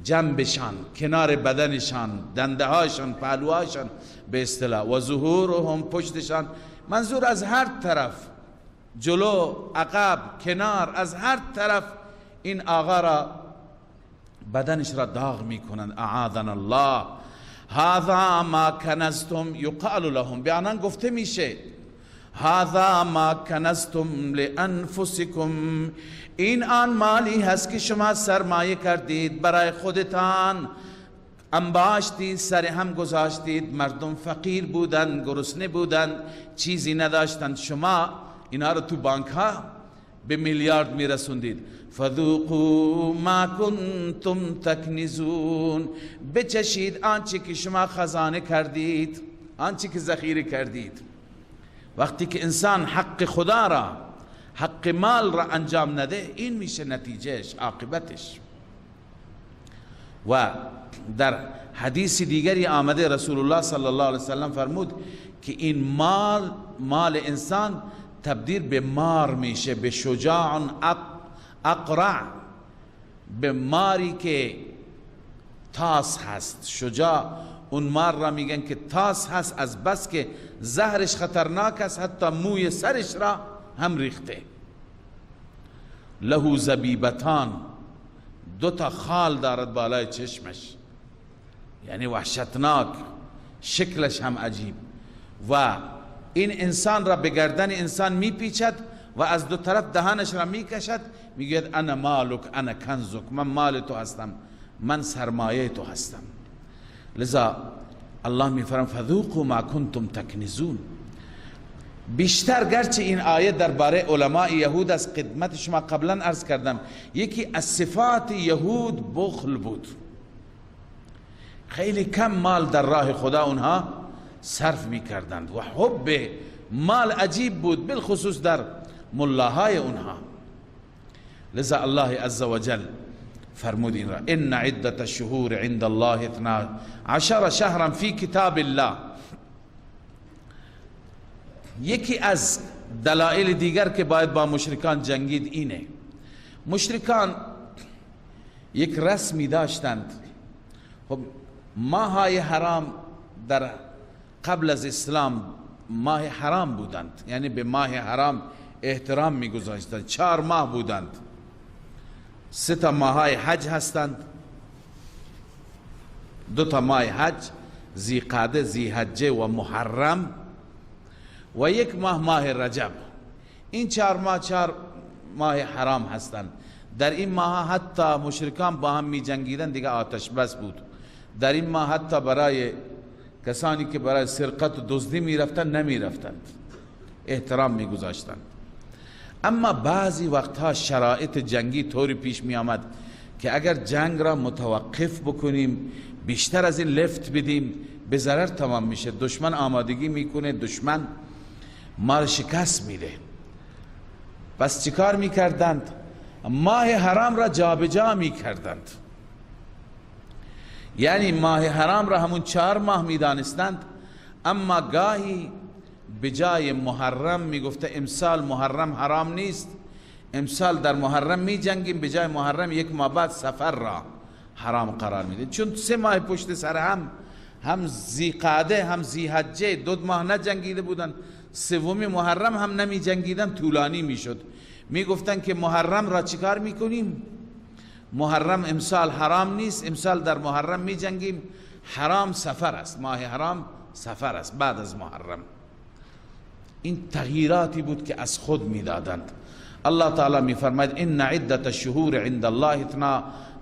جنبشان، کنار بدنشان، دنده هاشان، پهلوهاشان به اصطلاح، و ظهورهم پشتشان، منظور از هر طرف، جلو، عقب، کنار، از هر طرف این آقا را بدنش را داغ میکنند. اعاذنا الله. هذا ما کنزتم یقال لهم، به آنان گفته میشه هذا ما کنزتم لانفسکم، این آن مالی هست که شما سرمایه کردید برای خودتان، انباشتید، سر هم گذاشتید، مردم فقیر بودند، گرسنه بودند، چیزی نداشتند، شما اینا رو تو بانک ها به میلیارد میرسوندید. فذوقوا ما کنتم تکنزون، بچشید آنچه که شما خزانه کردید، آنچه که ذخیره کردید. وقتی که انسان حق خدا را، حق مال را انجام نده، این میشه نتیجهش، عاقبتش. و در حدیث دیگری آمده رسول الله صلی الله علیه وسلم فرمود که این مال، مال انسان تبدیل به مار میشه، به شجاع اقرع، به ماری که تاس هست. شجاع اون مار را میگن که تاس هست، از بس که زهرش خطرناک است حتی موی سرش را هم ریخته. له زبیبتان، دو تا خال دارد بالای چشمش، یعنی وحشتناک، شکلش هم عجیب. و این انسان را به گردن انسان میپیچد و از دو طرف دهانش را میکشد، میگوید انا مالک انا کنزک، من مال تو هستم، من سرمایه تو هستم. لذا الله میفرم فذوقوا ما کنتم تکنزون. بیشتر گرچه این آیه درباره علماء یهود از قدمت شما قبلا عرض کردم، یکی از صفات یهود بخل بود، خیلی کم مال در راه خدا اونها صرف میکردند و حب مال عجیب بود، بالخصوص در ملاهای اونها. لذا الله عزوجل فرمود این را ان عدة الشهور عند الله 12 شهرا فی کتاب الله. یکی از دلایل دیگر که باید با مشرکان جنگید اینه، مشرکان یک رسمی داشتند. خب ماهای حرام در قبل از اسلام ماه حرام بودند، یعنی به ماه حرام احترام میگذاشتند. 4 ماه بودند، 3 تا ماهای حج هستند، دو تا ماه حج، ذیقعده، ذیحجه و محرم، و یک ماه، ماه رجب. این 4 ماه 4 ماه حرام هستند. در این ماه حتی مشرکان با هم می جنگیدن، دیگه آتش بس بود. در این ماه حتی برای کسانی که برای سرقت و دزدی می رفتن نمی رفتند، احترام می گذاشتند. اما بعضی وقتها شرایط جنگی طوری پیش می آمد که اگر جنگ را متوقف بکنیم، بیشتر از این لفت بدیم، به ضرر تمام میشه. دشمن آمادگی میکنه، دشمن ما را شکست میده. پس چیکار میکردند؟ ماه حرام را جابجا میکردند. یعنی ماه حرام را همون 4 ماه میدانستند، اما گاهی بجای محرم میگفته امسال محرم حرام نیست، امسال در محرم می جنگیم، بجای محرم یک ماه بعد سفر را حرام قرار میده. چون 3 ماه پشت سر هم، هم ذیقعده هم ذیحجه، 2 ماه نجنگیده بودن، سومی محرم هم نمی جنگیدن، طولانی میشد. میگفتن که محرم را چیکار میکنیم؟ محرم امسال حرام نیست، امسال در محرم می جنگیم، حرام سفر است، ماه حرام سفر است بعد از محرم. این تغییراتی بود که از خود میدادند. الله تعالی میفرماید ان عدت الشهور عند الله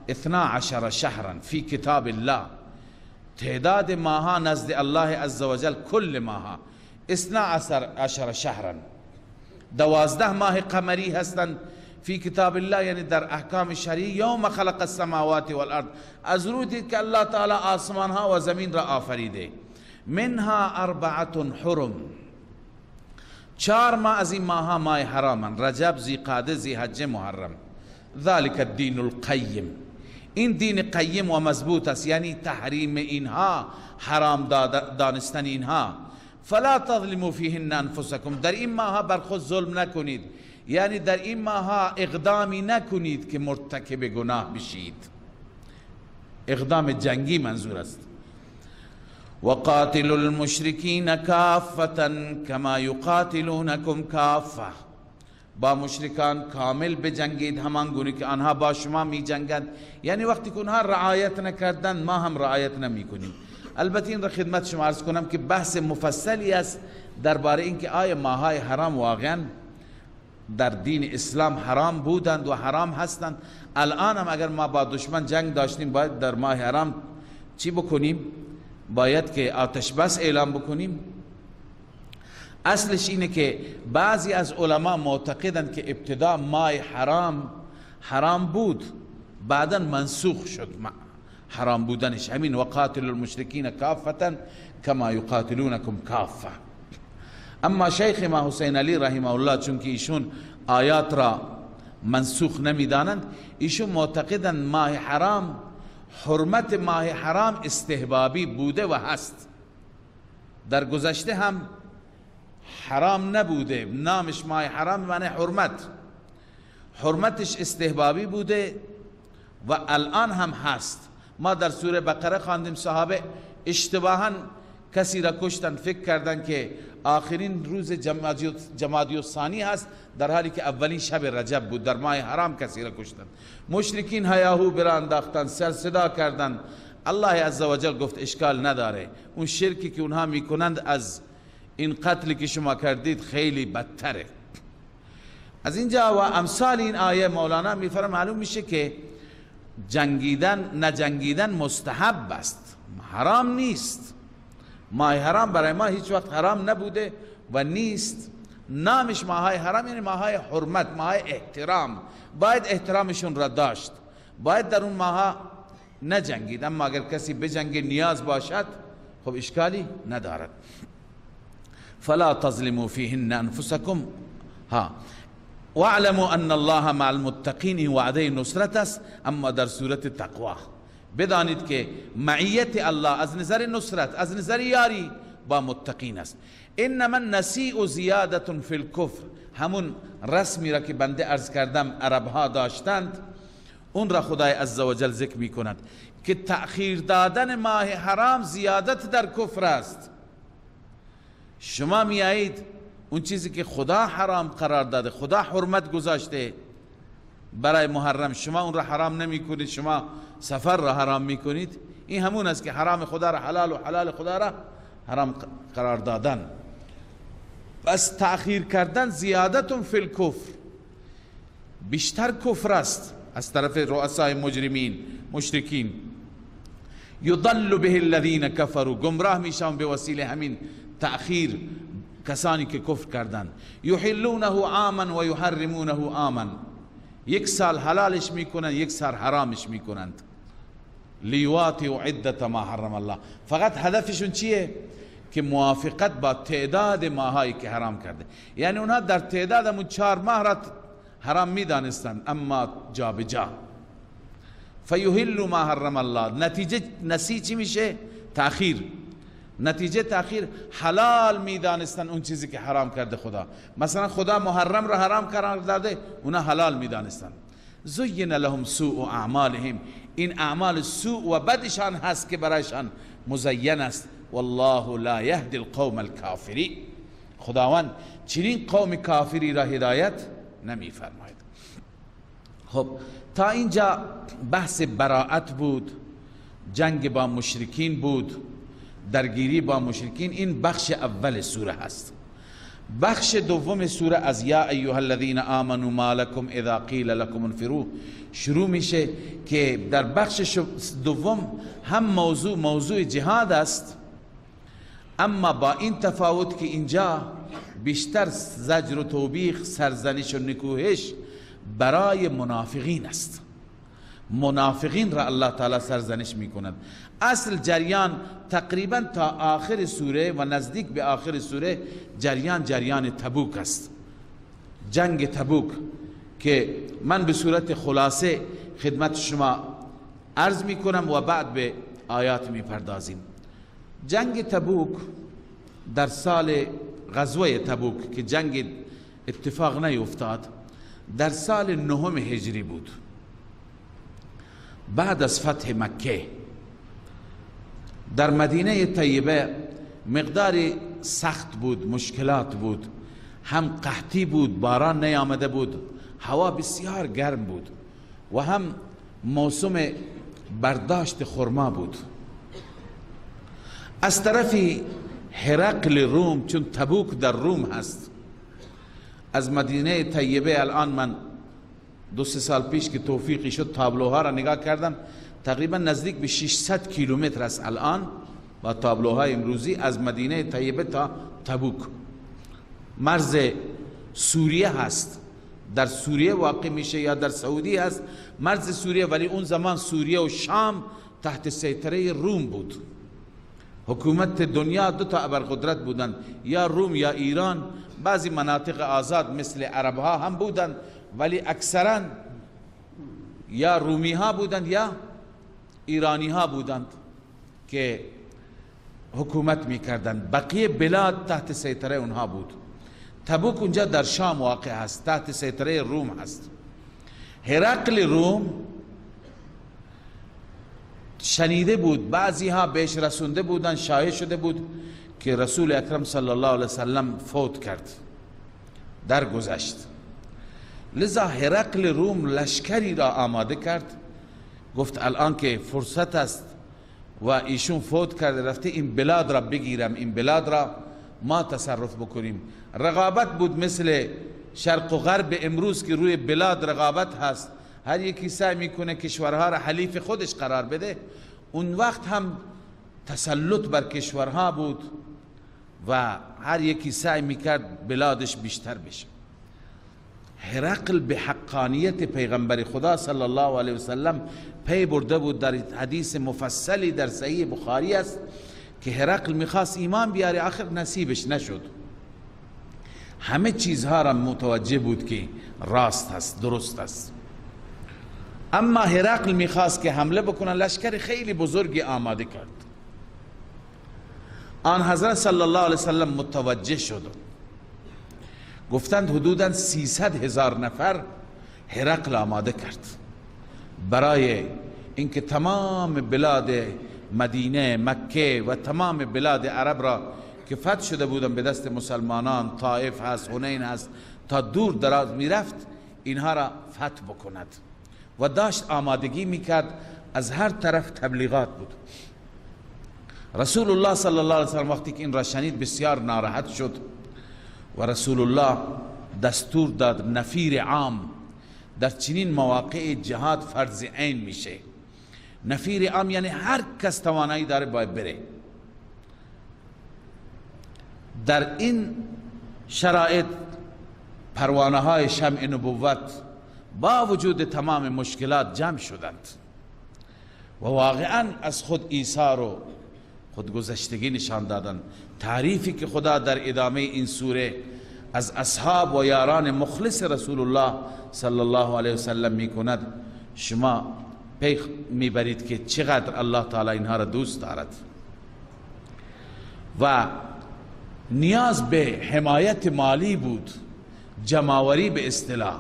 12 شهرا فی کتاب الله. تعداد ماها نزد الله عزوجل کل ماها 12 شهرا، 12 ماه قمری هستند. فی کتاب الله یعنی در احکام شرعی، یوم خلق السماوات والارض، از روزی که الله تعالی آسمان ها و زمین را آفریده. منها 4 حرم، 4 ماه از این ماها ماه حرامن، رجب، ذیقعده، ذیحجه، محرم. ذلك الدین القیم، این دین قیم و مضبوط است، یعنی تحریم اینها، حرام دانستن اینها. فلا تظلموا فیهن انفسکم، در این ماها بر خود ظلم نکنید، یعنی در این ماها اقدامی نکنید که مرتکب گناه بشید. اقدام جنگی منظور است. وقاتلوا المشرکین کافة کما یقاتلونکم کافة، با مشرکان کامل بجنگید همان گونه که آنها با شما می جنگند. یعنی وقتی که آنها رعایت نکردند ما هم رعایت نمی کنیم. البته این را خدمت شما عرض کنم که بحث مفصلی است درباره اینکه آیا ماهای حرام واقعا در دین اسلام حرام بودند و حرام هستند. الان هم اگر ما با دشمن جنگ داشتیم باید در ماه حرام چی بکنیم؟ باید که آتش بس اعلام بکنیم. اصلش اینه که بعضی از علما معتقدند که ابتدا ماه حرام حرام بود، بعدا منسوخ شد حرام بودنش، همین وقاتل المشرکین کافة کما یقاتلونکم کافة. اما شیخ ما حسین علی رحمه الله چون که ایشون آیات را منسوخ نمیدانند، ایشون معتقدند ماه حرام، حرمت ماه حرام استحبابی بوده و هست، در گذشته هم حرام نبوده، نامش ماه حرام معنی حرمت، حرمتش استحبابی بوده و الان هم هست. ما در سوره بقره خواندیم صحابه اشتباها کسی را کشتن، فکر کردن که آخرین روز جمادی الثانی هست، در حالی که اولین شب رجب بود، در ماه حرام کسی را کشتن. مشرکین هیاهو برا انداختن، سر صدا کردن. الله عزوجل گفت اشکال نداره، اون شرکی که اونها میکنند از این قتلی که شما کردید خیلی بدتره. از اینجا و امثال این آیه مولانا میفرماید معلوم میشه که جنگیدن نجنگیدن مستحب است، حرام نیست. ماه حرام برای ما هیچ وقت حرام نبوده و نیست. نامش ماهای حرام یعنی ماهای حرمت، ماهای احترام، باید احترامشون را داشت، باید در اون ماها نجنگید. اما اگر کسی بجنگه نیاز باشد خب اشکالی ندارد. فلا تظلموا فیهن انفسکم ها واعلموا ان الله مع المتقین، وعده نصرت است اما در صورت تقوا. بدانید که معیت الله از نظر نصرت، از نظر یاری با متقین است. انما النسیء زیادة فی الکفر، همون رسمی را که بنده عرض کردم عربها داشتند، اون را خدای عزوجل ذکر می کند که تأخیر دادن ماه حرام زیادت در کفر است. شما میایید اون چیزی که خدا حرام قرار داده، خدا حرمت گذاشته، برای محرم، شما اون را حرام نمی کنید، شما سفر را حرام می کنید. این همون است که حرام خدا را حلال و حلال خدا را حرام قرار دادن. پس تأخیر کردن زیادت فی الکفر، بیشتر کفر است از طرف رؤسای مجرمین مشرکین. یضل به الذین کفروا، گمراه میشن به وسیله همین تأخیر کسانی که کفر کردند. یحلونه عاما و یحرمونه عاما، یک سال حلالش میکنند یک سال حرامش میکنند. لیواطئوا عدة ما حرم الله، فقط هدفشون چیه؟ که موافقت با تعداد ماهایی که حرام کرده. یعنی اونها در تعداد همون 4 ماه را حرام میدانستند، اما جا به جا. فیحل ما حرم الله، نتیجه نسی چی میشه؟ تأخیر. نتیجه تأخیر حلال میدانستن اون چیزی که حرام کرده خدا. مثلا خدا محرم را حرام قرار داده، اونا حلال میدانستن. زین لهم سوء اعمالهم، این اعمال سوء و بدشان هست که برایشان مزین است. والله لا یهدی القوم الکافرین، خداوند چنین قوم کافری را هدایت نمیفرماید. خب تا اینجا بحث براعت بود، جنگ با مشرکین بود، درگیری با مشرکین. این بخش اول سوره هست. بخش دوم سوره از یا ایها الذین آمنوا ما لکم اذا قیل لکم انفروا شروع میشه که در بخش دوم هم موضوع جهاد است، اما با این تفاوت که اینجا بیشتر زجر و توبیخ، سرزنش و نکوهش برای منافقین است. منافقین را الله تعالی سرزنش میکند. اصل جریان تقریبا تا آخر سوره و نزدیک به آخر سوره جریان تبوک است، جنگ تبوک که من به صورت خلاصه خدمت شما عرض میکنم و بعد به آیات میپردازیم. جنگ تبوک در سال غزوه تبوک که جنگ اتفاق نیفتاد، در سال 9 هجری بود، بعد از فتح مکه. در مدینه طیبه مقدار سخت بود، مشکلات بود، هم قحطی بود، باران نیامده بود، هوا بسیار گرم بود و هم موسم برداشت خرما بود. از طرفی هرقل روم، چون تبوک در روم هست، از مدینه طیبه الان من 2-3 سال پیش که توفیقی شد تابلوها را نگاه کردم، تقریبا نزدیک به 600 کیلومتر است الان با تابلوهای امروزی از مدینه طیبه تا تبوک. مرز سوریه هست، در سوریه واقع میشه یا در سعودی هست مرز سوریه، ولی اون زمان سوریه و شام تحت سیطره روم بود. حکومت دنیا 2 تا ابرقدرت بودند، یا روم یا ایران. بعضی مناطق آزاد مثل عربها هم بودند، ولی اکثرا یا رومی ها بودند یا ایرانی ها بودند که حکومت میکردند. بقیه بلاد تحت سیطره اونها بود. تبوک اونجا در شام واقع هست، تحت سیطره روم هست. هرقل روم شنیده بود، بعضی ها بهش رسونده بودند، شایع شده بود که رسول اکرم صلی الله علیه وسلم فوت کرد، درگذشت. لذا هرقل روم لشکری را آماده کرد، گفت الان که فرصت است و ایشون فوت کرده رفته، این بلاد را بگیرم، این بلاد را ما تصرف بکنیم. رقابت بود مثل شرق و غرب امروز که روی بلاد رقابت هست، هر یکی سعی میکنه کشورها را حلیف خودش قرار بده. اون وقت هم تسلط بر کشورها بود و هر یکی سعی میکرد بلادش بیشتر بشه. هرقل به حقانیت پیغمبر خدا صلی الله علیه وسلم پی برده بود. در حدیث مفصلی در صحیح بخاری است که هرقل میخواست ایمان بیاره، آخر نصیبش نشد. همه چیزها را متوجه بود که راست هست، درست است، اما هرقل میخواست که حمله بکنه. لشکر خیلی بزرگی آماده کرد. آن حضرت صلی الله علیه وسلم متوجه شد. گفتند حدوداً 300,000 نفر هرقل آماده کرد برای اینکه تمام بلاد مدینه، مکه و تمام بلاد عرب را که فتح شده بودن به دست مسلمانان، طائف هست، حنین هست، تا دور دراز میرفت، اینها را فتح بکند و داشت آمادگی میکرد، از هر طرف تبلیغات بود. رسول الله صلی الله علیه وسلم وقتی که این را شنید بسیار ناراحت شد و رسول الله دستور داد نفیر عام. در چنین مواقع جهاد فرض عین میشه. نفیر عام یعنی هر کس توانایی داره باید بره. در این شرایط پروانه های شمع نبوت با وجود تمام مشکلات جمع شدند و واقعا از خود ایثار و خودگذشتگی نشان دادند. تعریفی که خدا در ادامه این سوره از اصحاب و یاران مخلص رسول الله صلی الله علیه وسلم می کند، شما پی میبرید که چقدر الله تعالی اینها را دوست دارد. و نیاز به حمایت مالی بود، جماوری به اصطلاح.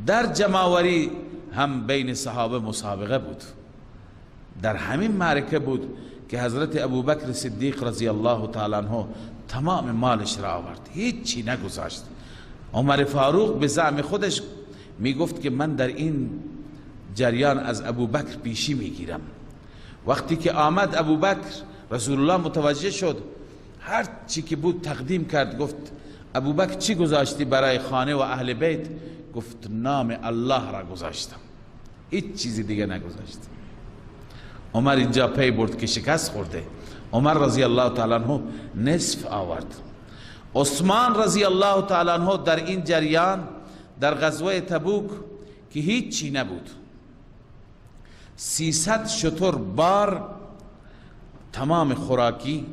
در جماوری هم بین صحابه مسابقه بود. در همین معرکه بود که حضرت ابوبکر صدیق رضی الله تعالی عنه تمام مالش را آورد، هیچی نگذاشت. عمر فاروق به زعم خودش میگفت که من در این جریان از ابوبکر پیشی میگیرم. وقتی که آمد ابوبکر، رسول الله متوجه شد، هر چی که بود تقدیم کرد. گفت ابوبکر چی گذاشتی برای خانه و اهل بیت؟ گفت نام الله را گذاشتم، هیچ چیزی دیگه نگذاشتم. عمر اینجا پی برد که شکست خورده. عمر رضی الله تعالی عنه نصف آورد. عثمان رضی الله تعالی عنه در این جریان در غزوه تبوک که هیچی نبود، 300 شتر بار تمام خوراکی،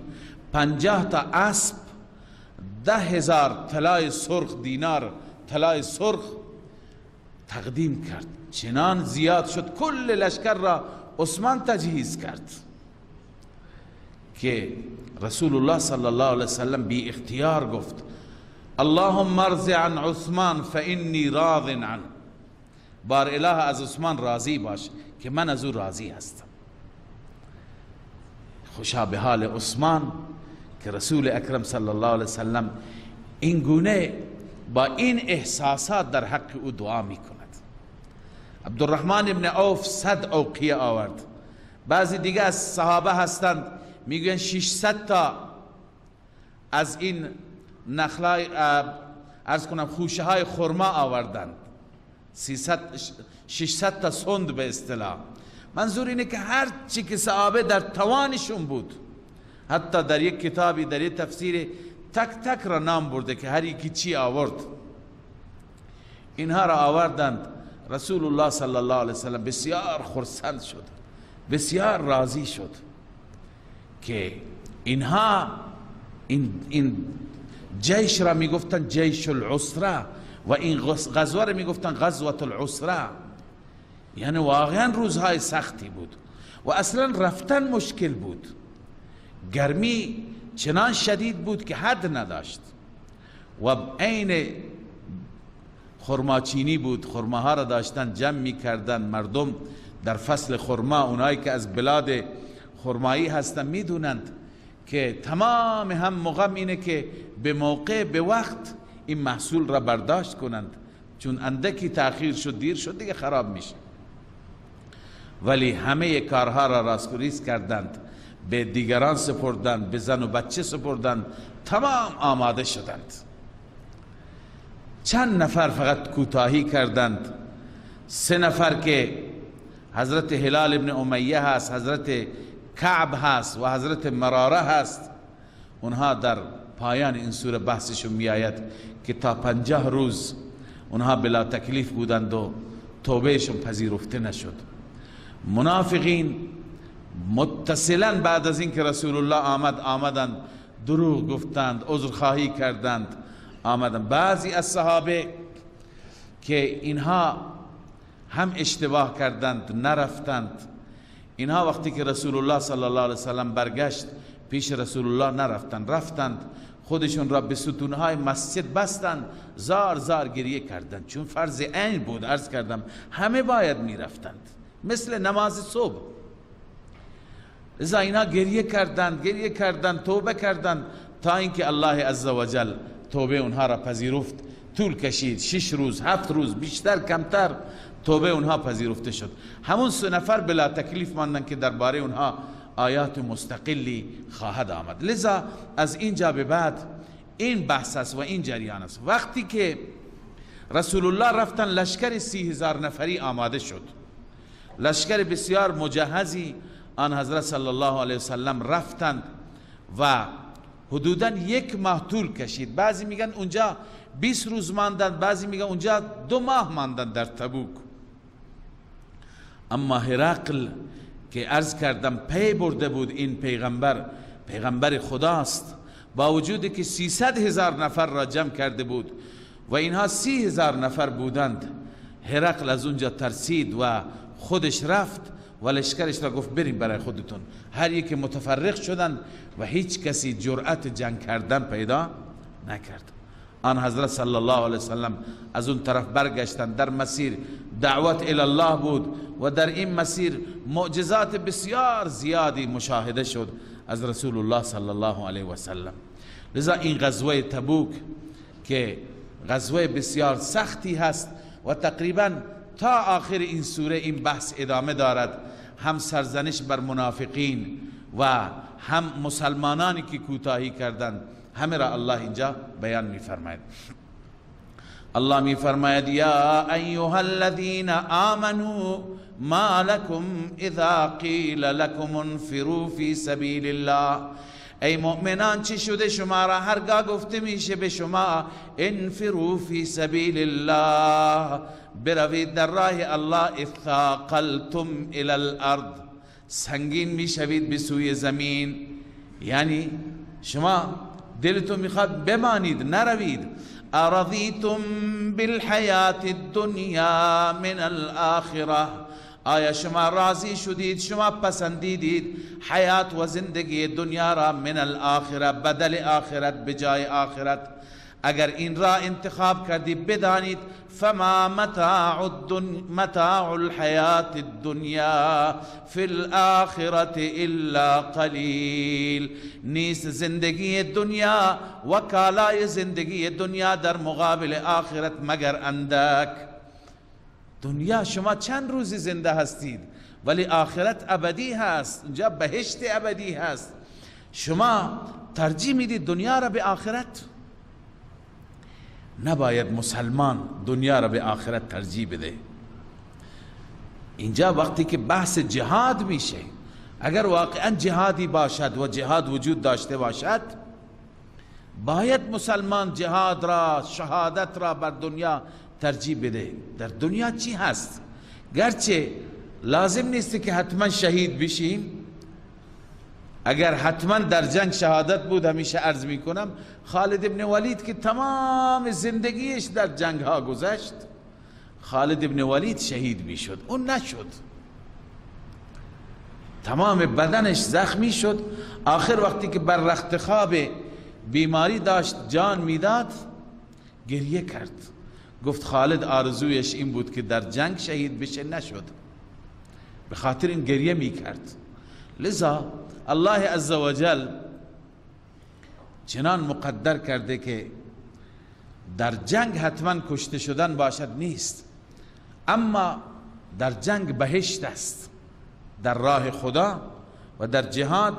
50 تا اسب، 10,000 طلای سرخ دینار طلای سرخ تقدیم کرد. چنان زیاد شد کل لشکر را عثمان تجهیز کرد که رسول الله صلی الله علیه وسلم بی اختیار گفت اللهم ارض عن عثمان فانی راض عنه. بار اله از عثمان راضی باش که من از او راضی هستم. خوشا به حال عثمان که رسول اکرم صلی الله علیه وسلم این گونه با این احساسات در حق او دعا می کند. عبدالرحمن ابن عوف 100 اوقیه آورد. بعضی دیگه از صحابه هستند میگوین 600 تا از این نخلای عرض کنم خوشه های خرما آوردند، 600 تا سند به اصطلاح. منظور اینه که هر چی که صحابه در توانشون بود، حتی در یک کتابی در یک تفسیر تک تک را نام برده که هر یکی چی آورد، اینها را آوردند. رسول الله صلی الله علیه وسلم بسیار خرسند شد، بسیار راضی شد که اینها این جیش را میگفتن جیش العسره و این غزوه را میگفتن غزوة العسره. یعنی واقعا روزهای سختی بود و اصلا رفتن مشکل بود، گرمی چنان شدید بود که حد نداشت و عین خرماچینی بود. خرماها را داشتن جمع میکردن مردم در فصل خرما. اونایی که از بلاد خرمایی هستن میدونند که تمام هم مغم اینه که به موقع به وقت این محصول را برداشت کنند، چون اندکی تأخیر شد دیر شد دیگه خراب میشه. ولی همه کارها را راست کردند، به دیگران سپردند، به زن و بچه سپردند، تمام آماده شدند. چند نفر فقط کوتاهی کردند، 3 نفر که حضرت هلال ابن امیه هست، حضرت کعب هست و حضرت مراره هست. اونها در پایان این سوره بحثشون میآید که تا 50 روز اونها بلا تکلیف بودند و توبهشون پذیرفته نشد. منافقین متصلا بعد از اینکه رسول الله آمد آمدند، دروغ گفتند، عذرخواهی کردند، آمدند. بعضی از صحابه که اینها هم اشتباه کردند نرفتند، اینها وقتی که رسول الله صلی الله علیه وسلم برگشت پیش رسول الله نرفتند، رفتند خودشون را به ستونهای مسجد بستند، زار زار گریه کردند، چون فرض عین بود. عرض کردم همه باید میرفتند مثل نماز صبح. لذا اینا گریه کردند، گریه کردند، توبه کردند تا اینکه الله عزوجل توبه اونها را پذیرفت. طول کشید، 6 روز 7 روز، بیشتر کمتر، توبه اونها پذیرفته شد. همون 3 نفر بلا تکلیف ماندن که درباره اونها آیات مستقلی خواهد آمد. لذا از اینجا به بعد این بحث است و این جریان است. وقتی که رسول الله رفتن، لشکر 30,000 نفری آماده شد، لشکر بسیار مجهزی. آن حضرت صلی الله علیه وسلم رفتند و حدوداً 1 ماه طول کشید. بعضی میگن اونجا 20 روز ماندند، بعضی میگن اونجا 2 ماه ماندند در تبوک. اما هرقل که عرض کردم پی برده بود این پیغمبر پیغمبر خداست، با وجودی که 300,000 نفر را جمع کرده بود و اینها 30,000 نفر بودند، هرقل از اونجا ترسید و خودش رفت و لشکرش را گفت بریم برای خودتون. هر یک متفرق شدند و هیچ کسی جرأت جنگ کردن پیدا نکرد. آن حضرت صلی الله علیه وسلم از اون طرف برگشتند. در مسیر دعوت الی الله بود و در این مسیر معجزات بسیار زیادی مشاهده شد از رسول الله صلی الله علیه وسلم. لذا این غزوه تبوک که غزوه بسیار سختی هست و تقریبا تا آخر این سوره این بحث ادامه دارد، هم سرزنش بر منافقین و هم مسلمانانی که کوتاهی کردند، همه را الله اینجا بیان می‌فرماید. الله می‌فرماید یا ایها الذین آمنوا ما لكم اذا قیل لكم انفروا فی سبیل الله. ای مؤمنان، چی شده شما را هرگاه گفته میشه به شما انفروا فی سبیل الله، بروید در راه الله، اثاقلتم الی الارض، سنگین میشوید به سوی زمین. یعنی شما دلتون میخواد بمانید نروید. ارضیتم بالحیات الدنیا من الاخره، آیا شما راضی شدید، شما پسندیدید حیات و زندگی دنیا را من الاخره، بدل آخرت، بجای آخرت؟ اگر این را انتخاب کردی بدانید فما متاع الحیات الدنیا فی الاخرة الا قلیل. نیست زندگی دنیا و کالای زندگی دنیا در مقابل آخرت مگر اندک. دنیا شما چند روزی زنده هستید ولی آخرت ابدی هست، اونجا بهشت ابدی هست. شما ترجیح میدید دنیا را به آخرت؟ نباید مسلمان دنیا را به آخرت ترجیح بده. اینجا وقتی که بحث جهاد میشه، اگر واقعا جهادی باشد و جهاد وجود داشته باشد، باید مسلمان جهاد را، شهادت را بر دنیا ترجیح بده. در دنیا چی هست؟ گرچه لازم نیست که حتما شهید بشیم. اگر حتما در جنگ شهادت بود، همیشه عرض میکنم خالد ابن ولید که تمام زندگیش در جنگ ها گذشت، خالد ابن ولید شهید میشد، اون نشد، تمام بدنش زخمی شد. آخر وقتی که بر رخت خواب بیماری داشت جان میداد، گریه کرد، گفت خالد آرزویش این بود که در جنگ شهید بشه، نشد، به خاطر این گریه میکرد. لذا الله عزوجل چنان مقدر کرده که در جنگ حتما کشته شدن باشد نیست، اما در جنگ بهشت است، در راه خدا و در جهاد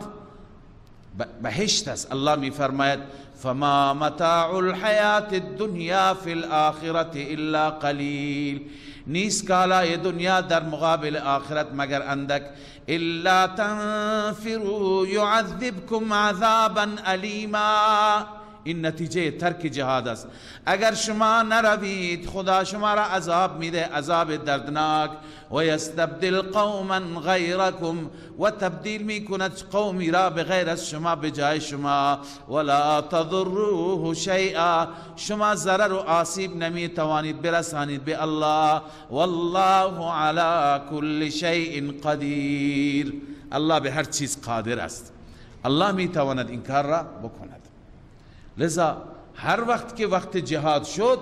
بهشت است. الله می فرماید فما متاع الحیات الدنیا فی الاخرة الا قلیل. نیست کالای دنیا در مقابل آخرت مگر اندک. الا تنفروا يعذبكم عذابا الیما. این نتیجه ترک جهاد است. اگر شما نروید خدا شما را عذاب میده، عذاب دردناک. و یستبدل قوما غیرکم، و تبدیل میکند قومی را به غیر از شما، به جای شما. ولا تضروه شیئا، شما ضرر و آسیب نمیتوانید برسانید به الله. والله علی کل شیء قدیر. الله به هر چیز قادر است، الله میتواند این کار را بکند. لذا هر وقت که وقت جهاد شد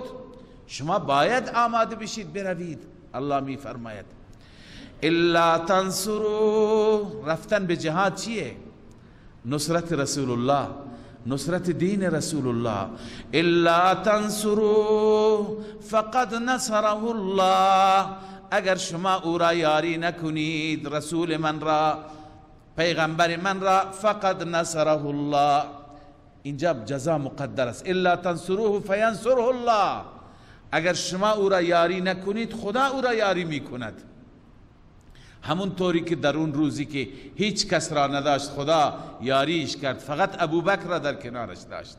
شما باید آماده بشید بروید. الله می فرماید الا تنصروا. رفتن به جهاد چیه؟ نصرت رسول الله، نصرت دین رسول الله. الا تنصروا فقد نصره الله، اگر شما او را یاری نکنید، رسول من را، پیغمبر من را، فقد نصره الله. اینجا جزا مقدر است، الا تنصروه فینصره الله، اگر شما او را یاری نکنید خدا او را یاری میکند. همون طوری که در اون روزی که هیچ کس را نداشت خدا یاریش کرد، فقط ابوبکر را در کنارش داشت.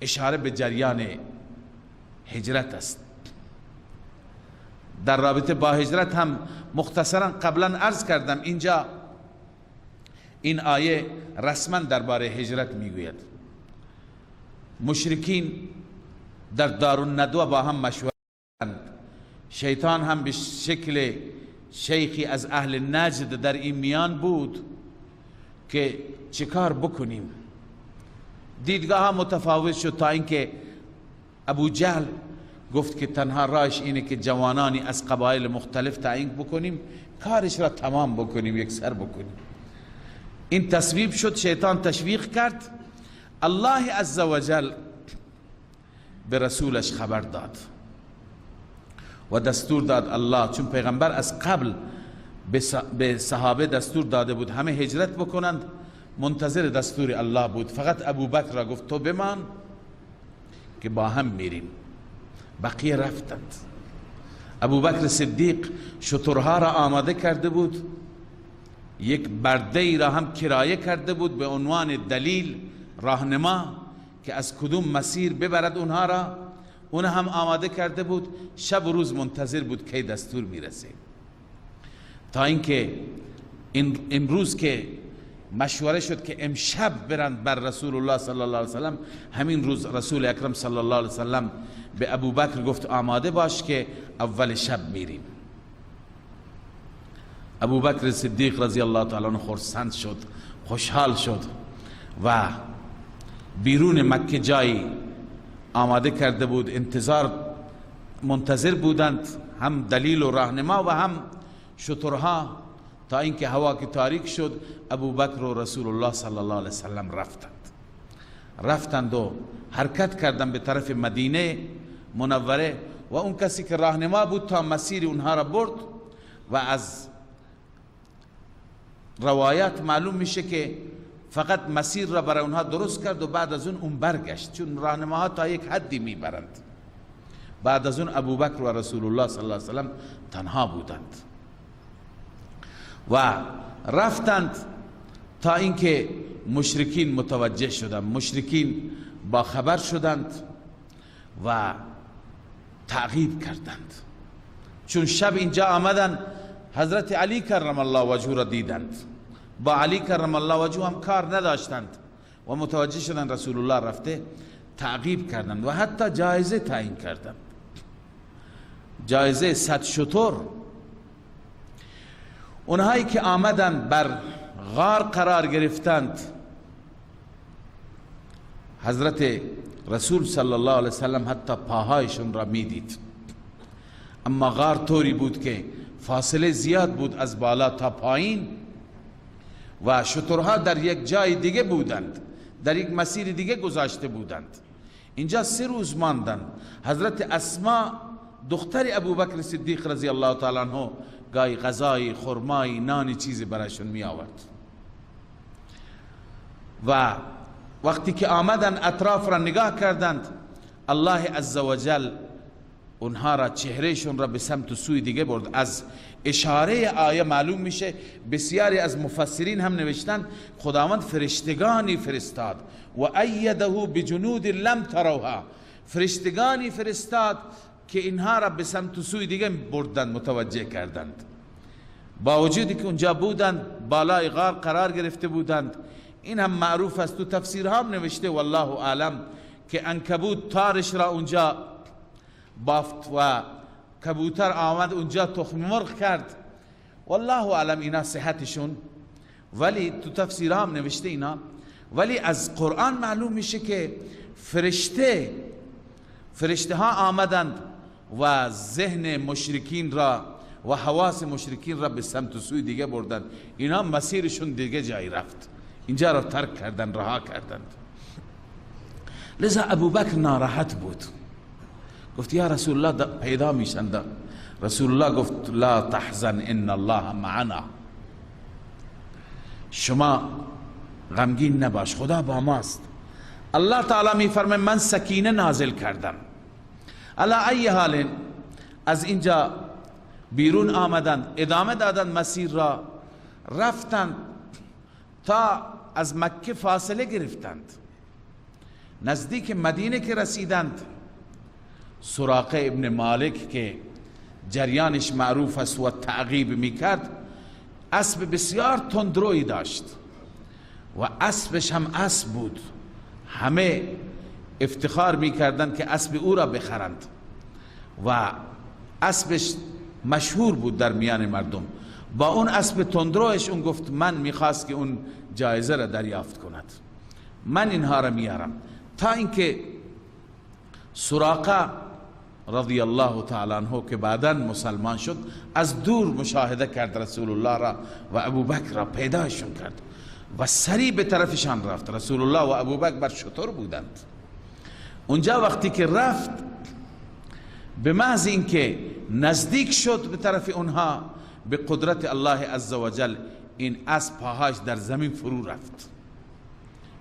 اشاره به جریان هجرت است. در رابطه با هجرت هم مختصرا قبلا عرض کردم، اینجا این آیه رسما درباره هجرت میگوید. مشرکین در دارالندوه با هم مشورت، شیطان هم به شکل شیخی از اهل نجد در این میان بود که چیکار بکنیم. دیدگاه ها متفاوت شد تا اینکه ابو جهل گفت که تنها راهش اینه که جوانانی از قبایل مختلف تعیین بکنیم، کارش را تمام بکنیم، یک سر بکنیم. این تصویب شد، شیطان تشویق کرد. الله عزوجل به رسولش خبر داد و دستور داد الله، چون پیغمبر از قبل به صحابه دستور داده بود همه هجرت بکنند، منتظر دستور الله بود. فقط ابوبکر را گفت تو بمان که با هم میریم، بقیه رفتند. ابوبکر صدیق شترها را آماده کرده بود، یک برده ای را هم کرایه کرده بود به عنوان دلیل راهنما که از کدوم مسیر ببرد اونها را، اون هم آماده کرده بود. شب و روز منتظر بود کی دستور میرسه، تا اینکه امروز که مشوره شد که امشب برند بر رسول الله صلی الله علیه وسلم، همین روز رسول اکرم صلی الله علیه وسلم به ابوبکر گفت آماده باش که اول شب میریم. ابوبکر صدیق رضی الله تعالی عنه خرسند شد، خوشحال شد و بیرون مکه جایی آماده کرده بود، منتظر بودند هم دلیل و راهنما و هم شترها، تا اینکه هوا که تاریک شد ابوبکر و رسول الله صلی الله علیه وسلم رفتند و حرکت کردند به طرف مدینه منوره و اون کسی که راهنما بود تا مسیر اونها را برد. و از روایات معلوم میشه که فقط مسیر را برای اونها درست کرد و بعد از اون برگشت، چون راهنماها تا یک حدی میبرند. بعد از اون ابوبکر و رسول الله صلی الله علیه وسلم تنها بودند و رفتند تا اینکه مشرکین متوجه شدند، مشرکین با خبر شدند و تعقیب کردند. چون شب اینجا آمدند، حضرت علی کرم الله وجهه را دیدند، با علی کرم الله وجهه هم کار نداشتند و متوجه شدند رسول الله رفته، تعقیب کردند و حتی جایزه تعیین کردند، جایزه 100 شتر. اونهایی که آمدند بر غار قرار گرفتند، حضرت رسول صلی الله علیه وسلم حتی پاهایشون را میدید، اما غار طوری بود که فاصله زیاد بود از بالا تا پایین و شترها در یک جای دیگه بودند، در یک مسیر دیگه گذاشته بودند. اینجا 3 روز ماندند. حضرت اسما دختر ابوبکر صدیق رضی الله تعالی عنه گاهی غذای، خرمای، نانی چیزی برایشون می آورد و وقتی که آمدن اطراف را نگاه کردند، الله عزوجل اونها را، چهرهشون را به سمت و سوی دیگه برد. از اشاره آیه معلوم میشه، بسیاری از مفسرین هم نوشتن خداوند فرشتگانی فرستاد و ایده بجنود لم تروها، فرشتگانی فرستاد که اینها را به سمت و سوی دیگه بردند، متوجه کردند. با وجودی که اونجا بودند، بالای غار قرار گرفته بودند. این هم معروف است، تو تفسیرها هم نوشته والله اعلم، که عنکبوت تارش را اونجا بافت و کبوتر آمد اونجا تخم مرغ کرد. والله اعلم اینا صحتشون، ولی تو تفسیرها هم نوشته اینا. ولی از قرآن معلوم میشه که فرشته ها آمدند و ذهن مشرکین را و حواس مشرکین را به سمت و سوی دیگه بردند. اینا مسیرشون دیگه جایی رفت، اینجا را ترک کردند، رها کردند. لذا ابوبکر ناراحت بود، گفت یا رسول الله پیدا میشن. رسول الله گفت لا تحزن ان الله معنا، شما غمگین نباش، خدا با ماست. الله تعالی میفرمه من سکینه نازل کردم. علی ای حال از اینجا بیرون آمدند، ادامه دادند مسیر را، رفتند تا از مکه فاصله گرفتند. نزدیک مدینه که رسیدند، سراقه ابن مالک که جریانش معروف است و تعقیب میکرد، اسب بسیار تندروی داشت و اسبش هم اسب بود، همه افتخار میکردند که اسب او را بخرند و اسبش مشهور بود در میان مردم. با اون اسب تندروش اون گفت من میخواست که اون جایزه را دریافت کند، من اینها را میارم. تا اینکه سراقه رضی الله تعالی عنه که بعدا مسلمان شد، از دور مشاهده کرد رسول الله را و ابوبکر را، پیدایشون کرد و سریع به طرفشان رفت. رسول الله و ابوبکر بر شتر بودند. اونجا وقتی که رفت، به محض اینکه نزدیک شد به طرف اونها، به قدرت الله عزوجل این اسب پاهاش در زمین فرو رفت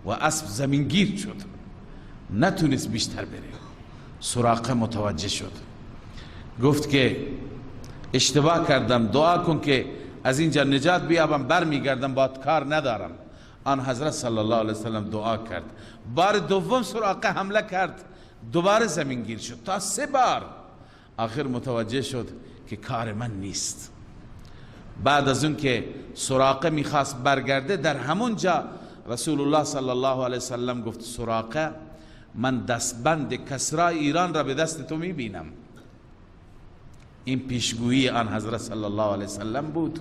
و اسب زمینگیر شد، نتونست بیشتر بره. سراقه متوجه شد، گفت که اشتباه کردم، دعا کن که از اینجا نجات بیابم، برمیگردم، باید کار ندارم. آن حضرت صلی الله علیه وسلم دعا کرد. بار دوم سراقه حمله کرد، دوباره زمینگیر شد، تا 3 بار. آخر متوجه شد که کار من نیست. بعد از اون که سراقه میخواست برگرده، در همون جا رسول الله صلی الله علیه وسلم گفت سراقه، من دستبند کسرای ایران را به دست تو میبینم. این پیشگویی آن حضرت صلی الله علیه وسلم بود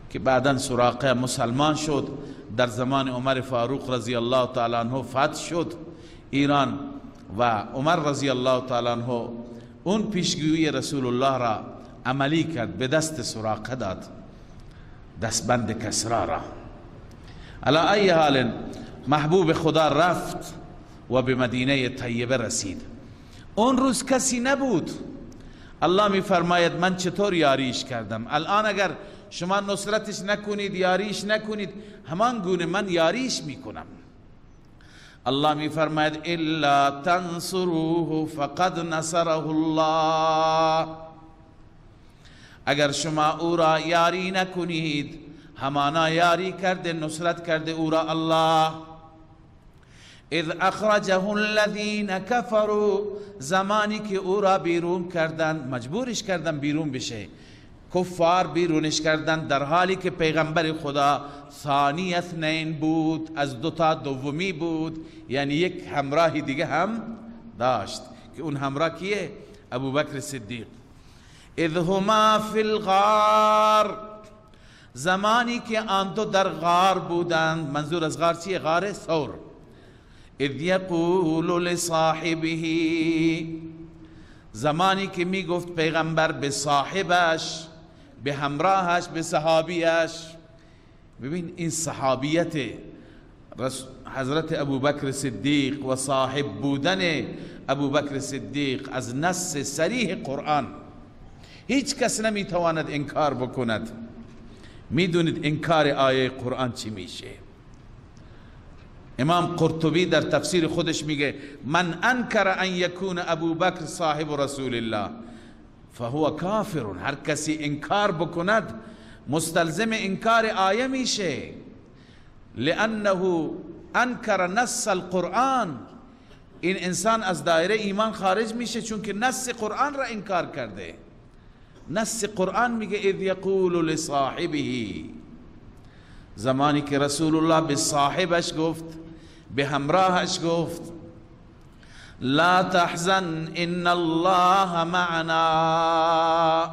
که بعدا سراقه مسلمان شد. در زمان عمر فاروق رضی الله تعالی عنه فتح شد ایران و عمر رضی الله تعالی عنه اون پیشگویی رسول الله را عملی کرد، به دست سراقه داد دستبند کسرا را. علی ای حال محبوب خدا رفت و به مدینه طیبه رسید. اون روز کسی نبود. الله می فرماید من چطور یاریش کردم. الان اگر شما نصرتش نکنید، یاریش نکنید، همان گونه من یاریش میکنم. الله می فرماید الا تنصروه فقد نصره الله، اگر شما او را یاری نکنید، همانا یاری کرده، نصرت کرده او را الله. اذ اخرجه الذین کفروا، زمانی که او را بیرون کردن، مجبورش کردن بیرون بشه، کفار بیرونش کردن، در حالی که پیغمبر خدا ثانی اثنین بود، از دوتا دومی بود، یعنی یک همراه دیگه هم داشت که اون همراه کیه؟ ابوبکر صدیق. اذ هما فی الغار، زمانی که آن دو در غار بودند، منظور از غار چیه؟ غار ثور. اذ یقول لصاحبه، زمانی که می گفت پیغمبر به صاحبش، به همراهش، به صحابیش. ببین این صحابیت حضرت ابوبکر صدیق و صاحب بودن ابوبکر صدیق از نص صریح قرآن هیچ کس نمیتواند انکار بکند. میدونید انکار آیه قرآن چی میشه؟ امام قرطبی در تفسیر خودش میگه من انکر ان یکون ابوبکر صاحب رسول الله فهو کافر، هر کسی انکار بکند مستلزم انکار آیه میشه، لانه انکر نص القرآن، این انسان از دایره ایمان خارج میشه چون که نص قرآن را انکار کرده. نص قرآن میگه اذ یقول لصاحبه، زمانی که رسول الله به صاحبش گفت، به همراهش گفت لا تحزن ان الله معنا،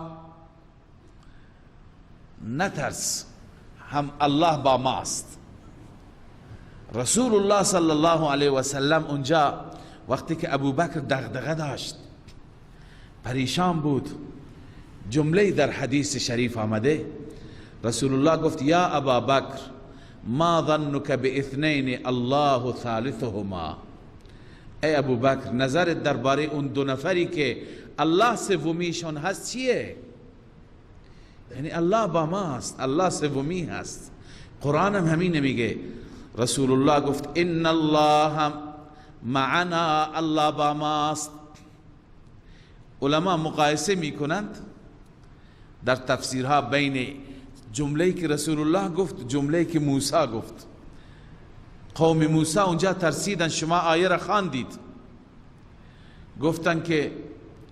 نترس هم الله با ماست. رسول الله صلی الله علیه و سلم اونجا وقتی که ابوبکر دغدغه داشت، پریشان بود، جمله در حدیث شریف آمده، رسول الله گفت یا ابا بکر ما ظنك باثنین الله ثالثهما، ای ابوبکر، نظرت درباره اون دو نفری که الله سومیشون هست چیه؟ یعنی الله با ماست، الله سومی هست. قرآن هم همین میگه. رسول الله گفت ان الله معنا، الله با ماست. علما مقایسه میکنند در تفسیرها بین جمله‌ای که رسول الله گفت، جمله‌ای که موسی گفت. قوم موسی اونجا ترسیدن، شما آیه را خواندید، گفتن که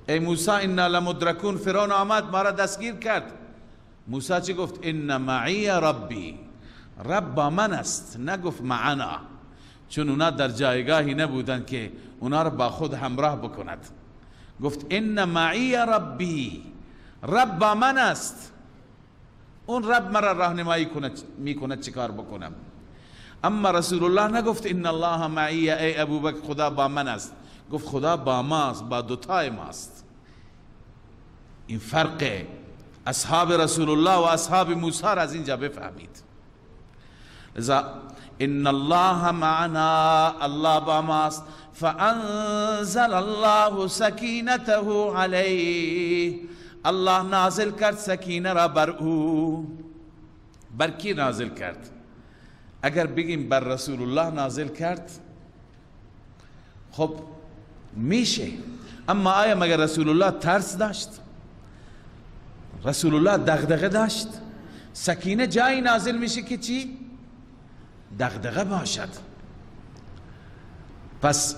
ای موسی انا لمدرکون، فرعون آمد ما را دستگیر کرد. موسی چی گفت؟ ان معی ربی، رب با من است، نگفت معنا، چون اونا در جایگاهی نبودن که اونا را با خود همراه بکند. گفت ان معی ربی، رب با من است، اون رب مرا راهنمایی میکند چیکار بکنم. اما رسول الله نگفت ان الله معی، ای ابوبکر خدا با من است، گفت خدا با ماست، با دوتای ماست. این فرق اصحاب رسول الله و اصحاب موسی را از اینجا بفهمید. لذا ان الله معنا، الله با ماست. فانزل الله سکینته علیه، الله نازل کرد سکینه را بر او. بر کی نازل کرد؟ اگر بگیم بر رسول الله نازل کرد، خب میشه. اما آیا مگر رسول الله ترس داشت؟ رسول الله دغدغه داشت؟ سکینه جایی نازل میشه که چی؟ دغدغه باشد. پس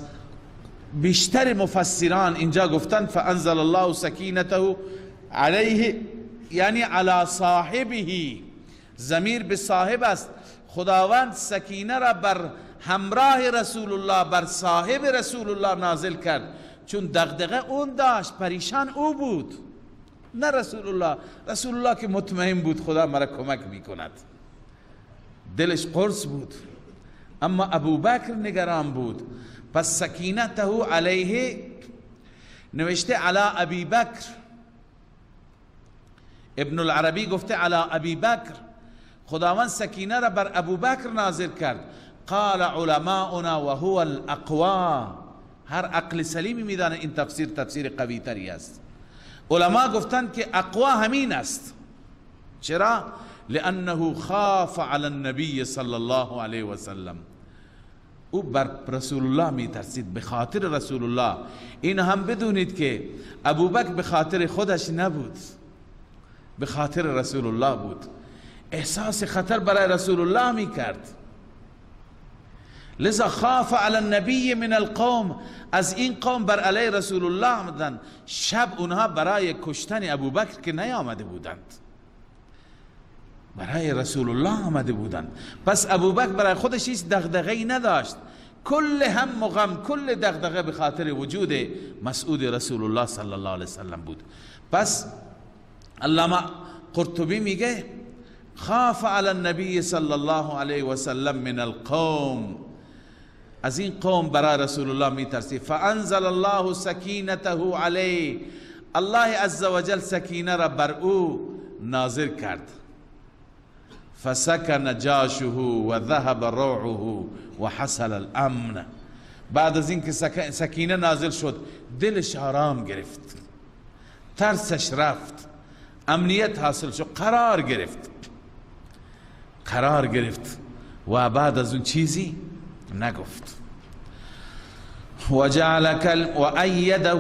بیشتر مفسران اینجا گفتن فانزل الله سکینته علیه، یعنی علی صاحبه، ضمیر به صاحب است. خداوند سکینه را بر همراه رسول الله، بر صاحب رسول الله نازل کرد، چون دغدغه اون داشت، پریشان او بود، نه رسول الله. رسول الله که مطمئن بود خدا مرا کمک میکند، دلش قرص بود. اما ابوبکر نگران بود. پس سکینته علیه نوشته علی ابی بکر، ابن العربی گفته علی ابی بکر، خداوند سکینه را بر ابوبکر نازل کرد. قال علماؤنا و هو الاقوا، هر عقل سلیمی میدانه این تفسیر تفسیر قوی تری است. علما گفتند که اقوا همین است. چرا؟ لانه خاف علی النبی صلی الله علیه وسلم، او بر رسول الله می ترسید، به خاطر رسول الله. این هم بدونید که ابوبکر به خاطر خودش نبود، به خاطر رسول الله بود. احساس خطر برای رسول الله می کرد، لذا خاف علی النبی من القوم، از این قوم بر علیه رسول الله آمدند. شب اونها برای کشتن ابوبکر که نیامده بودند، برای رسول الله آمده بودند. پس ابوبکر برای خودش هیچ دغدغه‌ای نداشت، کل هم و غم، کل دغدغه به خاطر وجود مسعود رسول الله صلی الله علیه وسلم بود. پس علامه قرطبی میگه خاف علی النبی صلی الله علیه وسلم من القوم، از این قوم برای رسول الله میترسید. فانزل الله سکینته علیه، الله عزوجل سکینه را بر او نازل کرد. فسکن جاشه و ذهب روعه و حصل الامن. بعد از اینکه سکینه نازل شد، دلش آرام گرفت، ترسش رفت، امنیت حاصل شد، قرار گرفت، قرار گرفت و بعد از اون چیزی نگفت. وجعل کلم وأیده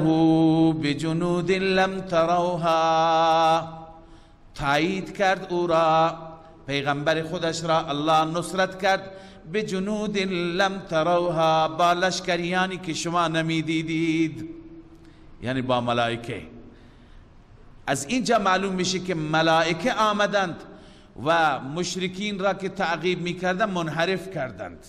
بجنود لم تروها، تایید کرد او را، پیغمبر خودش را الله نصرت کرد، بجنود لم تروها، با لشکریانی که شما نمیدیدید، یعنی با ملائکه. از اینجا معلوم میشه که ملائکه آمدند و مشرکین را که تعقیب میکردند منحرف کردند.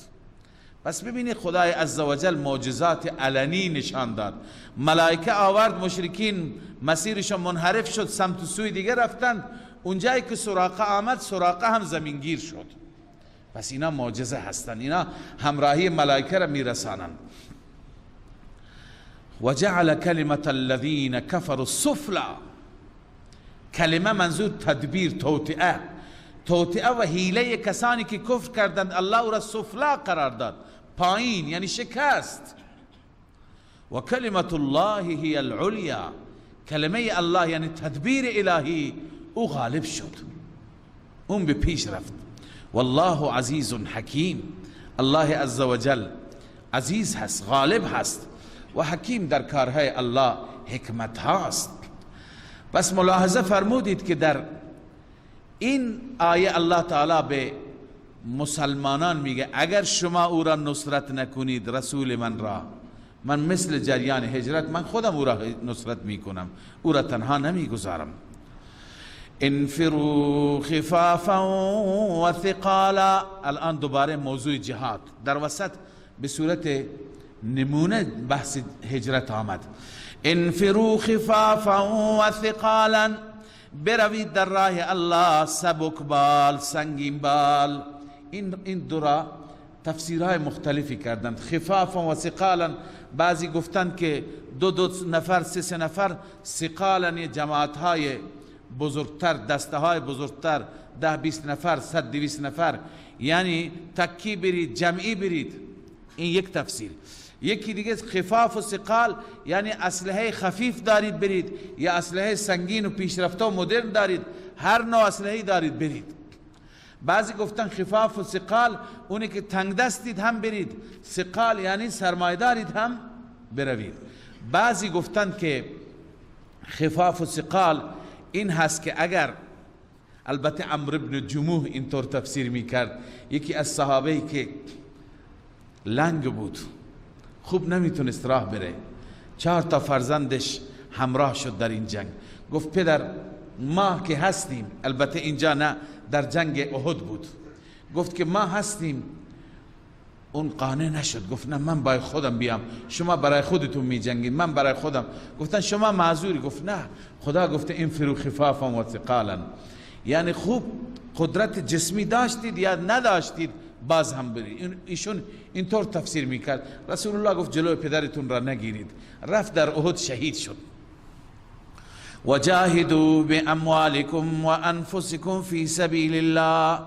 پس ببینید خدای عزوجل معجزات علنی نشان داد. ملائکه آورد، مشرکین مسیرشان منحرف شد، سمت و سوی دیگه رفتند. اونجایی که سراقه آمد، سراقه هم زمینگیر شد. پس اینا معجزه هستند، اینا همراهی ملائکه را میرسانند. وجعل کلمة الذین کفروا السفلی، کلمه منظور تدبیر، توطئه، توطئه و حیله کسانی که کفر کردند، الله او را سفلا قرار داد، پایین، یعنی شکست. و کلمت الله هی العلیا، کلمه الله یعنی تدبیر الهی، او غالب شد، اون به پیش رفت. والله عزیز حکیم، الله عزوجل عزیز هست، غالب هست و حکیم در کارهای الله حکمت هاست. پس ملاحظه فرمودید که در این آیه الله تعالی به مسلمانان میگه اگر شما او را نصرت نکنید، رسول من را، من مثل جریان هجرت من خودم او را نصرت میکنم، او را تنها نمیگذارم. انفروا خفافا و ثقالا. الان دوباره موضوع جهاد در وسط به صورت نمونه بحث هجرت آمد. انفروا خفافا و ثقالا، بروید در راه الله سبک بال، سنگین بال. این دو را تفسیرهای مختلفی کردند. خفافا و ثقالا، بعضی گفتند که دو دو نفر، سه سه نفر، ثقالا جماعت های بزرگتر، دسته های بزرگتر، 10 20 نفر، 100 200 نفر، یعنی تکی برید، جمعی برید. این یک تفسیر. یکی دیگه خفاف و ثقال یعنی اسلحه خفیف دارید برید، یا اسلحه سنگین و پیشرفته و مدرن دارید، هر نوع اسلحه دارید برید. بعضی گفتن خفاف و ثقال اونی که تنگ دستید هم برید، ثقال یعنی سرمایه دارید هم بروید. بعضی گفتن که خفاف و ثقال این هست که اگر، البته عمرو بن جموح اینطور تفسیر میکرد، یکی از صحابه که لنگ بود، خوب نمیتونست راه بره، 4 تا فرزندش همراه شد در این جنگ. گفت پدر ما که هستیم، البته اینجا نه، در جنگ احد بود، گفت که ما هستیم. اون قانع نشد، گفت نه من باید خودم بیام، شما برای خودتون می جنگید، من برای خودم. گفتن شما معذوری. گفت نه، خدا گفته انفروا خفافا و ثقالا، یعنی خوب قدرت جسمی داشتید یا نداشتید باز هم برید. ایشون اینطور تفسیر میکرد. رسول الله گفت جلوی پدرتون را نگیرید. رفت در احد شهید شد. وجاهدوا باموالکم وانفسکم فی سبیل الله،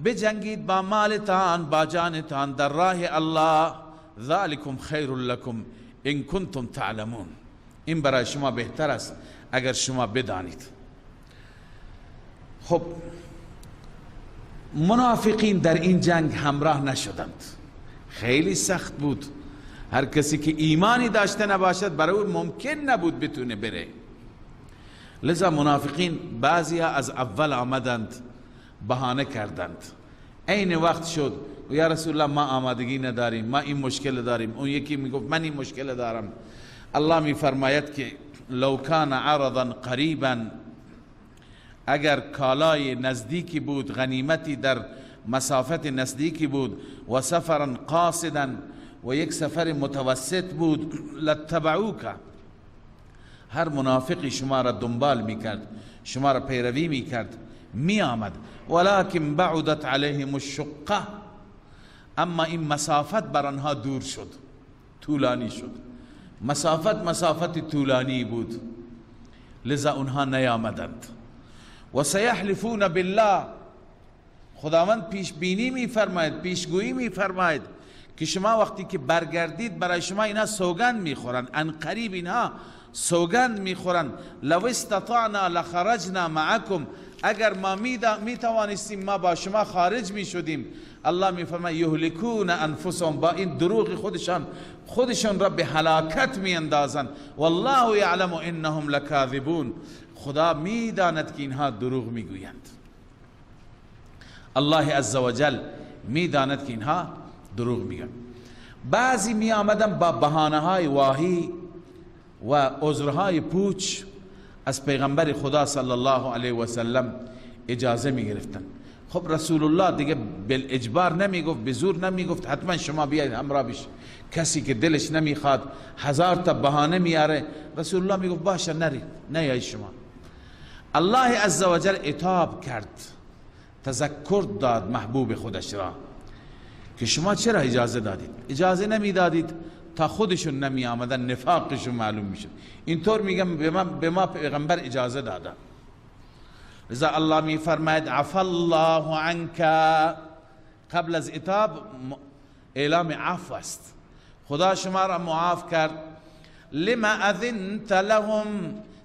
بجنگید با مالتان با جانتان در راه الله. ذالکم خیر لکم ان کنتم تعلمون، این برای شما بهتر است اگر شما بدانید. خب منافقین در این جنگ همراه نشدند، خیلی سخت بود. هر کسی که ایمانی داشته نباشد برای او ممکن نبود بتونه بره. لذا منافقین بعضی ها از اول آمدند، بهانه کردند. عین وقت شد یا رسول الله ما آمادگی نداریم، ما این مشکل داریم. اون یکی میگفت من این مشکل دارم. الله میفرماید که لو کان عرضا قریبا، اگر کالای نزدیکی بود، غنیمتی در مسافت نزدیکی بود، و سفرا قاصدا، و یک سفر متوسط بود، لاتبعوک، هر منافقی شما را دنبال میکرد، شما را پیروی میکرد، می آمد. ولکن بعدت علیهم الشقه، اما این مسافت بر آنها دور شد، طولانی شد، مسافت طولانی بود، لذا اونها نیامدند. و سیحلفون بالله، خداوند پیش بینی می فرماید، پیشگویی می فرماید که شما وقتی که برگردید برای شما اینا سوگند میخورند، ان قریب اینها سوگند میخورند. لو استطعنا لخرجنا معکم، اگر ما می توانستیم ما با شما خارج می شدیم. الله می فرماید یهلکون انفسهم، با این دروغ خودشان خودشان را به هلاکت می اندازند. والله یعلم انهم لکاذبون، خدا می داند که اینها دروغ می گویند. الله عزوجل می داند که اینها دروغ میگن. بعضی می آمدن با بهانه های واهی و عذرهای پوچ از پیغمبر خدا صلی الله علیه و سلم اجازه می گرفتن. خب رسول الله دیگه بالاجبار نمی گفت، به زور نمی گفت حتما شما بیاید همراه بش. کسی که دلش نمیخواد هزار تا بهانه میاره، رسول الله می گفت باشه نرید، نیای شما. الله عزوجل عتاب کرد، تذکر داد محبوب خودش را که شما چرا اجازه دادید؟ اجازه نمیدادید تا خودشون نمی آمدن، نفاقشون معلوم میشد. اینطور میگم به ما پیغمبر اجازه دادن. لذا الله می فرماید عفا الله عنک، قبل از عتاب اعلام عفو است. خدا شما را معاف کرد. لما اذنت لهم،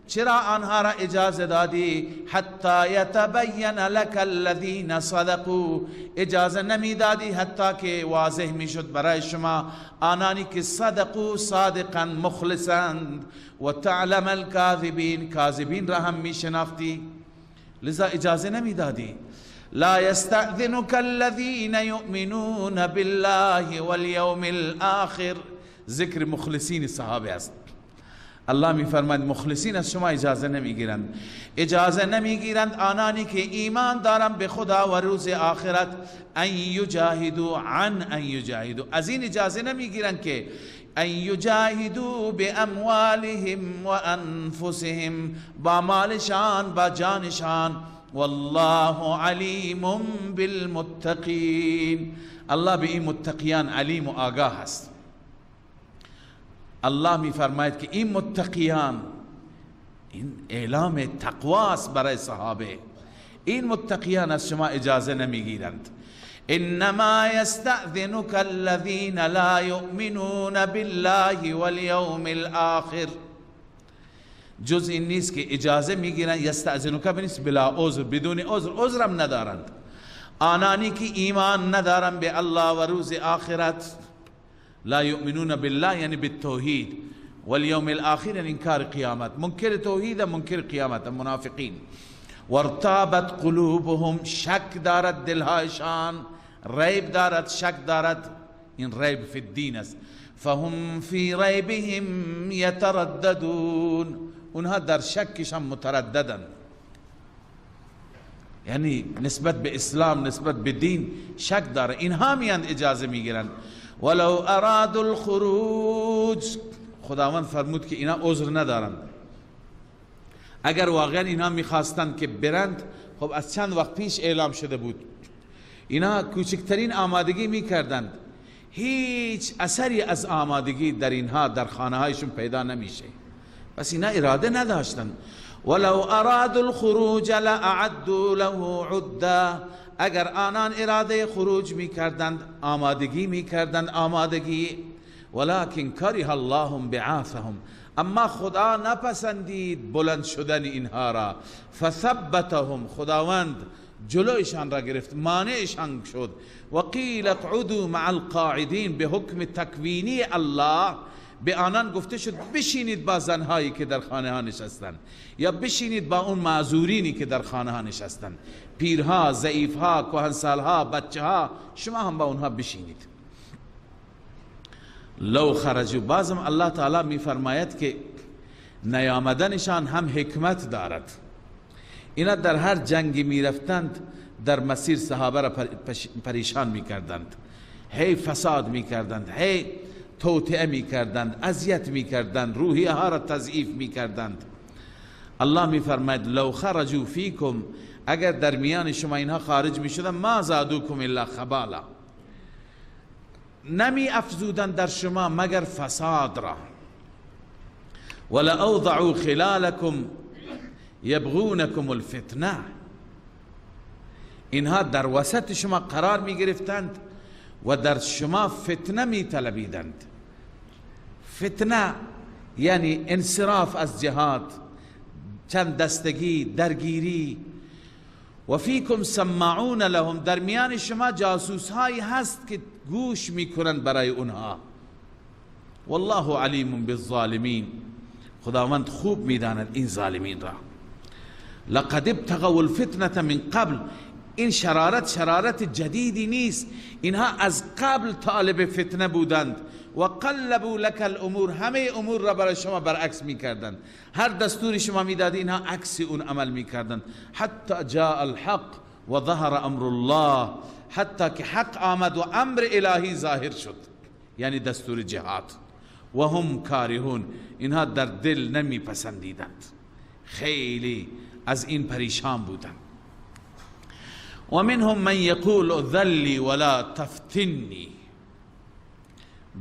چرا آنها را اجازه دادی؟ حتی یتبین لك الذین صدقوا، اجازه نمیدادی حتی که واضح میشد برای شما آنانی که صدقوا صادقا مخلصند، و تعلم الكاذبین، کاذبین را هم میشناختی، لذا اجازه نمیدادی. لا يستأذنك الذين يؤمنون بالله واليوم الآخر، ذکر مخلصین صحابه است. الله میفرماید مخلصین از شما اجازه نمیگیرند، اجازه نمیگیرند آنانی که ایمان دارند به خدا و روز آخرت، ان یجاهدوا، عن ان یجاهدوا، از این اجازه نمیگیرند که ان یجاهدوا باموالهم و انفسهم، با مالشان با جانشان، والله علیم بالمتقین، الله به این متقیان علیم و آگاه است. الله میفرماید که این متقیان، این اعلام تقواست برای صحابه، این متقیان از شما اجازه نمیگیرند. انما یستأذنک الذین لا یؤمنون بالله والیوم الآخر، جز این نیست که اجازه میگیرند، یستأذنک نیست بلا عذر، بدون عذر، عذرم ندارند، آنانی که ایمان ندارند به الله و روز آخرت. لا یؤمنون بالله یعنی بالتوحید، والیوم الاخر یعنی انکار قیامت، منکر توحید، منکر قیامت، منافقین. وارتابت قلوبهم، شک دارد دلهایشان، ریب دارد، شک دارد، این ریب فی الدین است. فهم فی ریبهم یترددون، اونها در شکشان مترددند، یعنی نسبت به اسلام، نسبت به دین شک داره، اینها میاند اجازه میگیرند. ولو ارادوا الخروج، خداوند فرمود که اینا عذر ندارند، اگر واقعا اینا میخواستند که برند، خب از چند وقت پیش اعلام شده بود، اینا کوچکترین آمادگی میکردند، هیچ اثری از آمادگی در اینها در خانه هایشون پیدا نمیشه، پس اینا اراده نداشتند. ولو ارادوا الخروج لأعدوا له عدا، اگر آنان اراده خروج میکردند، آمادگی میکردند، آمادگی، ولكن کره الله بعاثهم، اما خدا نپسندید بلند شدن اینها را، فثبتهم، خداوند جلویشان را گرفت، مانعشان شد، و قیل اقعدوا مع القاعدین، به حکم تکوینی الله به آنان گفته شد بشینید با زنهایی که در خانه ها نشستند، یا بشینید با اون معذورینی که در خانه ها نشستند، پیرها، ضعیفها، کهنسالها، بچه ها، شما هم با اونها بشینید. لو خرجوا، بازم الله تعالی می فرماید که نیامدنشان هم حکمت دارد. اینا در هر جنگی می رفتند در مسیر صحابه را پریشان می کردند، هی فساد می کردند، هی توطئه می کردند، اذیت می کردند، روحیه ها را تضعیف می کردند. الله می فرماید لو خرجوا فیکم، اگر در میان شما اینها خارج می شدند، ما زادوکم الا خبالا، نمی افزودند در شما مگر فساد را، ولأوضعوا خلالکم یبغونکم الفتنه، اینها در وسط شما قرار می گرفتند و در شما فتنه می طلبیدند. فتنه یعنی انصراف از جهاد، چند دستگی، درگیری. و فیکم سماعون لهم، در میان شما جاسوس هایی هست که گوش میکنند برای اونها. والله علیم بالظالمین، خداوند خوب میداند این ظالمین را. لقد ابتغوا الفتنة من قبل، این شرارت شرارت جدیدی نیست، اینها از قبل طالب فتنه بودند. و قلبوا لك الامور، همه امور را برای شما برعکس میکردند، هر دستوری شما میدادی اینها عکس اون عمل میکردند. حتی جاء الحق و ظهر امر الله، حتی که حق آمد و امر الهی ظاهر شد، یعنی دستور جهاد. و هم کارهون، اینها در دل نمیپسندیدند، خیلی از این پریشان بودند. و منهم من یقول ذلی ولا تفتنی،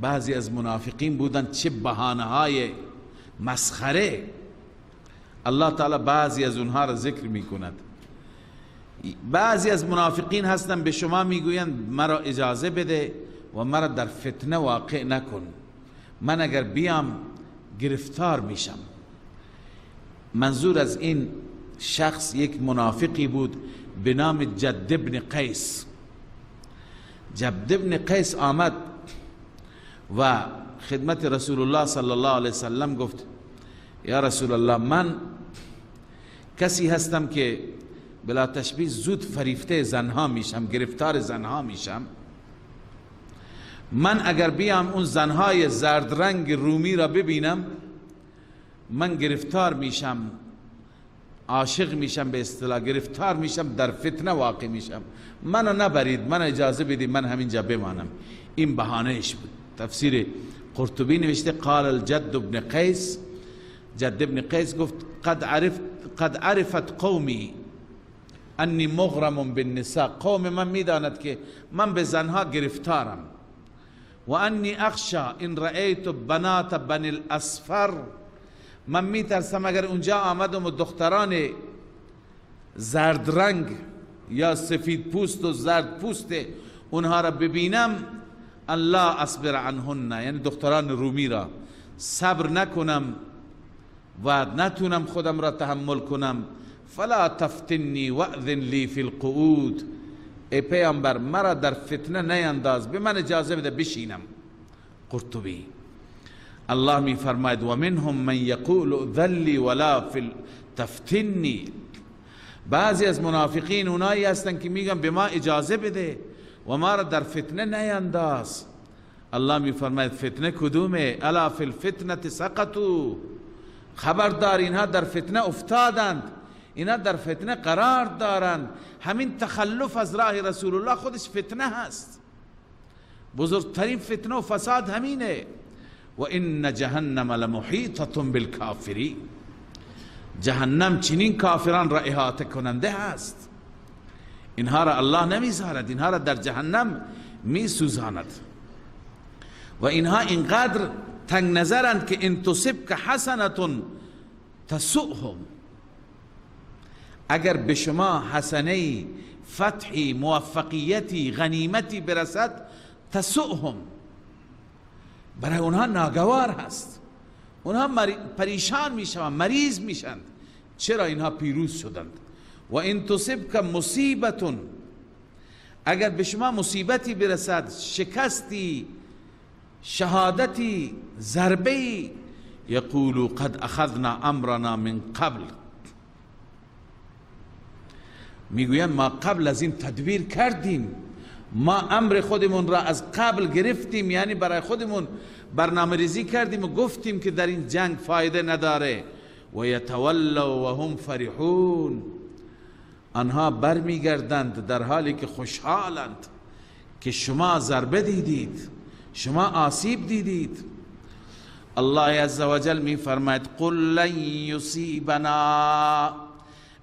بعضی از منافقین بودند چه بهانه های مسخره. الله تعالی بعضی از اونها را ذکر میکند. بعضی از منافقین هستند به شما میگویند مرا اجازه بده و مرا در فتنه واقع نکن، من اگر بیام گرفتار میشم. منظور از این شخص یک منافقی بود به نام جد ابن قیس. جد ابن قیس آمد و خدمت رسول الله صلی الله علیه وسلم گفت یا رسول الله، من کسی هستم که بلا تشبیه زود فریفته زنها میشم، گرفتار زنها میشم. من اگر بیام اون زنهای زرد رنگ رومی را ببینم، من گرفتار میشم، عاشق میشم، به اصطلاح گرفتار میشم، در فتنه واقع میشم. منو نبرید، من اجازه بدید من همینجا بمانم. این بهانهش بود. تفسیر قرطبی نوشته قال الجد ابن قیس، جد ابن قیس گفت قد عرفت قومی انی مغرم بالنساء، قوم من میداند که من به زنها گرفتارم. و انی اخشا ان رأیت بنات بنی الاصفر، من میترسم اگر اونجا آمدم و دختران زرد رنگ یا سفید پوست و زرد پوست اونها را ببینم، الله اصبر عنهن، یعنی دختران رومی را صبر نکنم و نتونم خودم را تحمل کنم. فلا تفتنی واذن لی فی القعود، ای پیامبر مرا در فتنه نینداز، به من اجازه بده بشینم. قرطبی الله می فرماید و منهم من یقول ذلی ولا تفتنی، بعضی از منافقین اونایی هستن که میگن به ما اجازه بده و ما را در فتنه نینداز. الله می فرماید فتنه کدومه؟ الا فی الفتنه سقطوا، خبردار اینها در فتنه افتادند، اینها در فتنه قرار دارند. همین تخلف از راه رسول الله خودش فتنه هست، بزرگترین فتنه و فساد همینه. و ان جهنم لمحیطه بالکافرین، جهنم چنین کافران را احاطه کننده هست، اینها را الله نمیذارد، اینها را در جهنم میسوزاند. و اینها اینقدر تنگ نظرند که ان تصبک حسنه تسؤهم، اگر به شما حسنه، فتحی، موفقیتی، غنیمتی برسد، تسؤهم، برای اونها ناگوار هست، اونها پریشان میشوند، مریض میشند. چرا اینها پیروز شدند؟ و ان تصبک مصیبت، اگر به شما مصیبتی برسد، شکستی، شهادتی، ضربه‌ای، یقولوا قد اخذنا امرنا من قبل، میگویند ما قبل از این تدبیر کردیم، ما امر خودمون را از قبل گرفتیم، یعنی برای خودمون برنامه ریزی کردیم و گفتیم که در این جنگ فایده نداره. و یتولوا و هم فرحون، آنها برمیگردند در حالی که خوشحالند که شما ضربه دیدید، شما آسیب دیدید. الله عزوجل می فرماید قل لن یصیبنا،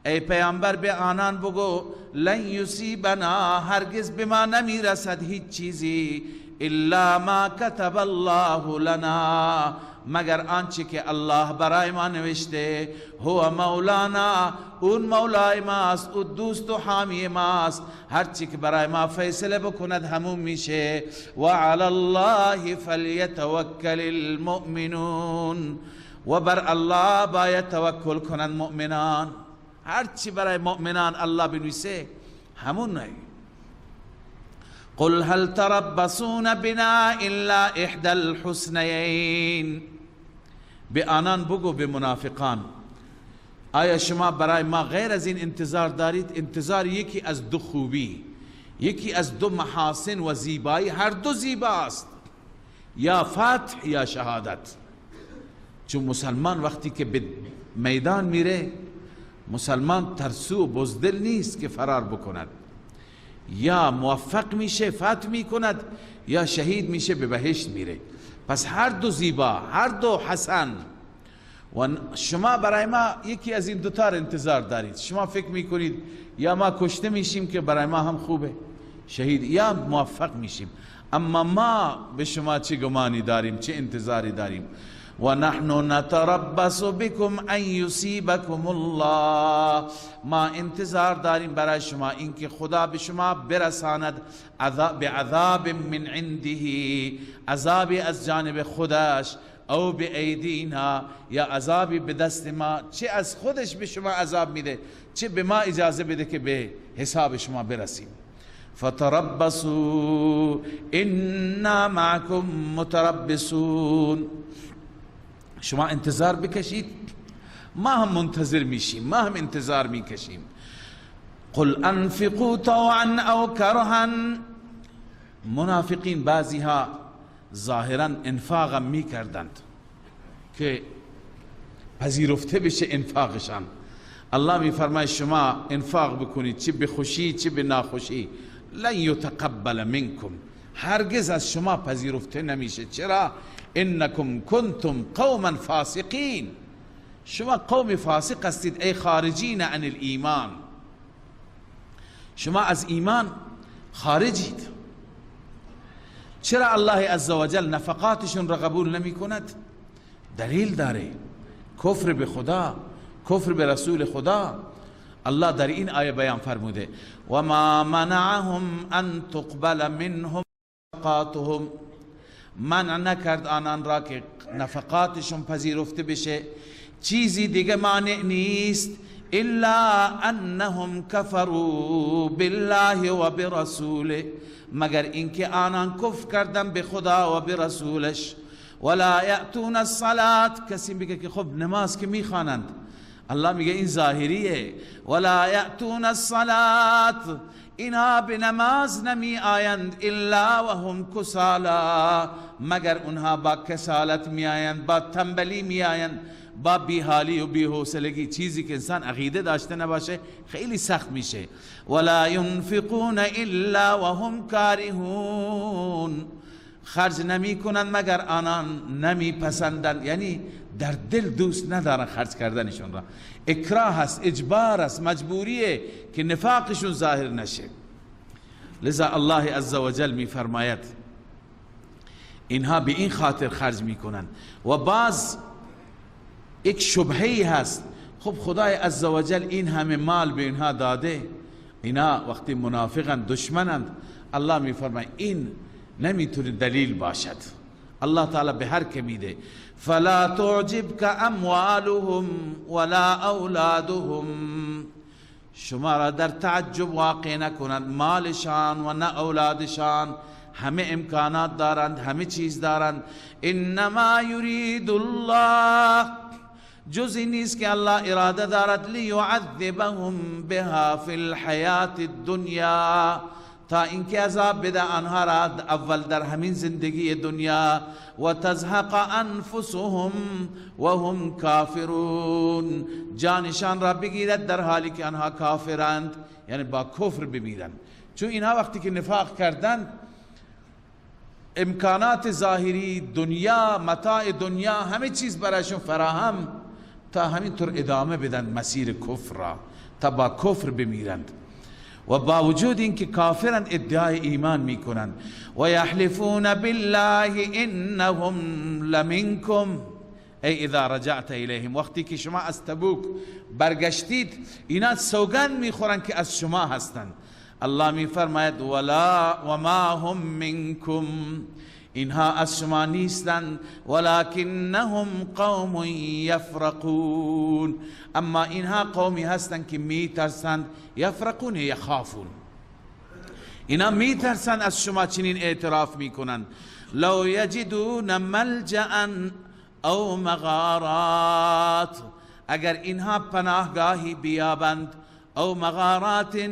ای پیامبر به آنان بگو لن یصیبنا، هرگز به ما نمیرسد هیچ چیزی، الا ما کتب الله لنا، مگر آنچه که الله برای ما نوشته. هو مولانا، اون مولای ماست، او دوست و حامی ماست، هرچی که برای ما فیصله بکند همون میشه. و علی الله فلیتوکل المؤمنون، و بر الله باید توکل کنند مؤمنان. هرچی برای مؤمنان الله بنویسه همون. نه قل هل تربصون بنا الا احدى الحسنیین، به آنان بگو، به منافقان، آیا شما برای ما غیر از این انتظار دارید؟ انتظار یکی از دو خوبی، یکی از دو محاسن و زیبایی، هر دو زیباست، یا فتح یا شهادت. چون مسلمان وقتی که به میدان میره، مسلمان ترسو و بزدل نیست که فرار بکند، یا موفق میشه فتح میکند، یا شهید میشه به بهشت میره. پس هر دو زیبا، هر دو حسن، و شما برای ما یکی از این دوتا را انتظار دارید. شما فکر میکنید یا ما کشته میشیم که برای ما هم خوبه شهید، یا موفق میشیم. اما ما به شما چه گمانی داریم، چه انتظاری داریم؟ و نحن نتربص بكم ان یصیبکم الله، ما انتظار داریم برای شما اینکه خدا به شما برساند عذاب من عنده، عذابی از جانب خودش، او بایدینا، یا عذابی به دست ما، چه از خودش به شما عذاب میده، چه به ما اجازه بده که به حساب شما برسیم. فتربصوا انا معكم متربصون. شما انتظار بکشید، ما هم منتظر میشیم، ما هم انتظار میکشیم. قل انفقوا طوعا او کرها. منافقین بعضی ها ظاهرا انفاق میکردند که پذیرفته بشه انفاقشان. الله میفرماید شما انفاق بکنید، چه به خوشی چه به ناخوشی، لن یتقبل منکم، هرگز از شما پذیرفته نمیشه. چرا؟ انکم کنتم قوما فاسقین، شما قوم فاسق هستید، ای خارجین عن الایمان، شما از ایمان خارجید. چرا الله عزوجل نفقاتشون را قبول نمی کند؟ دلیل داره، کفر به خدا، کفر به رسول خدا. الله در این آیه بیان فرموده و ما منعهم ان تقبل منهم نفقاتهم، منع نکرد آنان را که نفقاتشون پذیرفته بشه، چیزی دیگه مانع نیست، الا انهم کفروا بالله و برسوله، مگر اینکه آنان کفر کردن به خدا و به رسولش. ولا یأتون الصلاة، کسی میگه که خب نماز که میخوانند، الله میگه این ظاهریه. ولا یأتون الصلاة، اینها به نماز نمی آیند، الا وهم کسالا، مگر اونها با کسالت می آیند، با تنبلی می آیند، با بیحالی و بی‌حوصلگی. چیزی که انسان عقیده داشته نباشه خیلی سخت میشه. ولا ينفقون الا وهم کارهون، خرج نمی کنند مگر آنان نمی پسندند، یعنی در دل دوست ندارن خرج کردنشون را. اکراه است، اجبار است، مجبوریه که نفاقشون ظاهر نشه. لذا الله عزوجل می فرماید اینها به این خاطر خرج میکنند. و باز یک شبهی هست، خب خدای عزوجل این همه مال به اینها داده، اینا وقتی منافقند دشمنند، الله میفرماید این نمیتونه دلیل باشد. الله تعالی به هر که میده. فلا تعجبک اموالهم ولا اولادهم، شما را در تعجب واقع نکنند مالشان و نه اولادشان، همه امکانات دارند، همه چیز دارند. انما یرید الله، جز این نیست که الله اراده دارد، لیعذبهم بها فی الحیات الدنیا، تا اینکه عذاب بده آنها را اول در همین زندگی دنیا، و تزهق انفسهم و هم کافرون، جانشان را بگیرد در حالی که آنها کافرند، یعنی با کفر بمیرند. چون اینها وقتی که نفاق کردند، امکانات ظاهری دنیا، متاع دنیا، همه چیز برایشون فراهم، تا همینطور ادامه بدن مسیر کفر را، تا با کفر بمیرند. و با وجود اینکه کافرند ادعای ایمان میکنند. و یحلفون بالله انهم لمنکم، ای اذا رجعت الیهم، وقتی که شما از تبوک برگشتید اینا سوگند میخورند که از شما هستند. الله میفرماید ولا وما هم منکم، اینها از شما نیستند، ولکنهم قوم یفرقون، اما اینها قومی هستند که میترسند. یفرقون یخافون، اینا میترسند از شما، چنین اعتراف میکنند. لو یجدون ملجأ او مغارات، اگر اینها پناهگاهی بیابند، او مغارات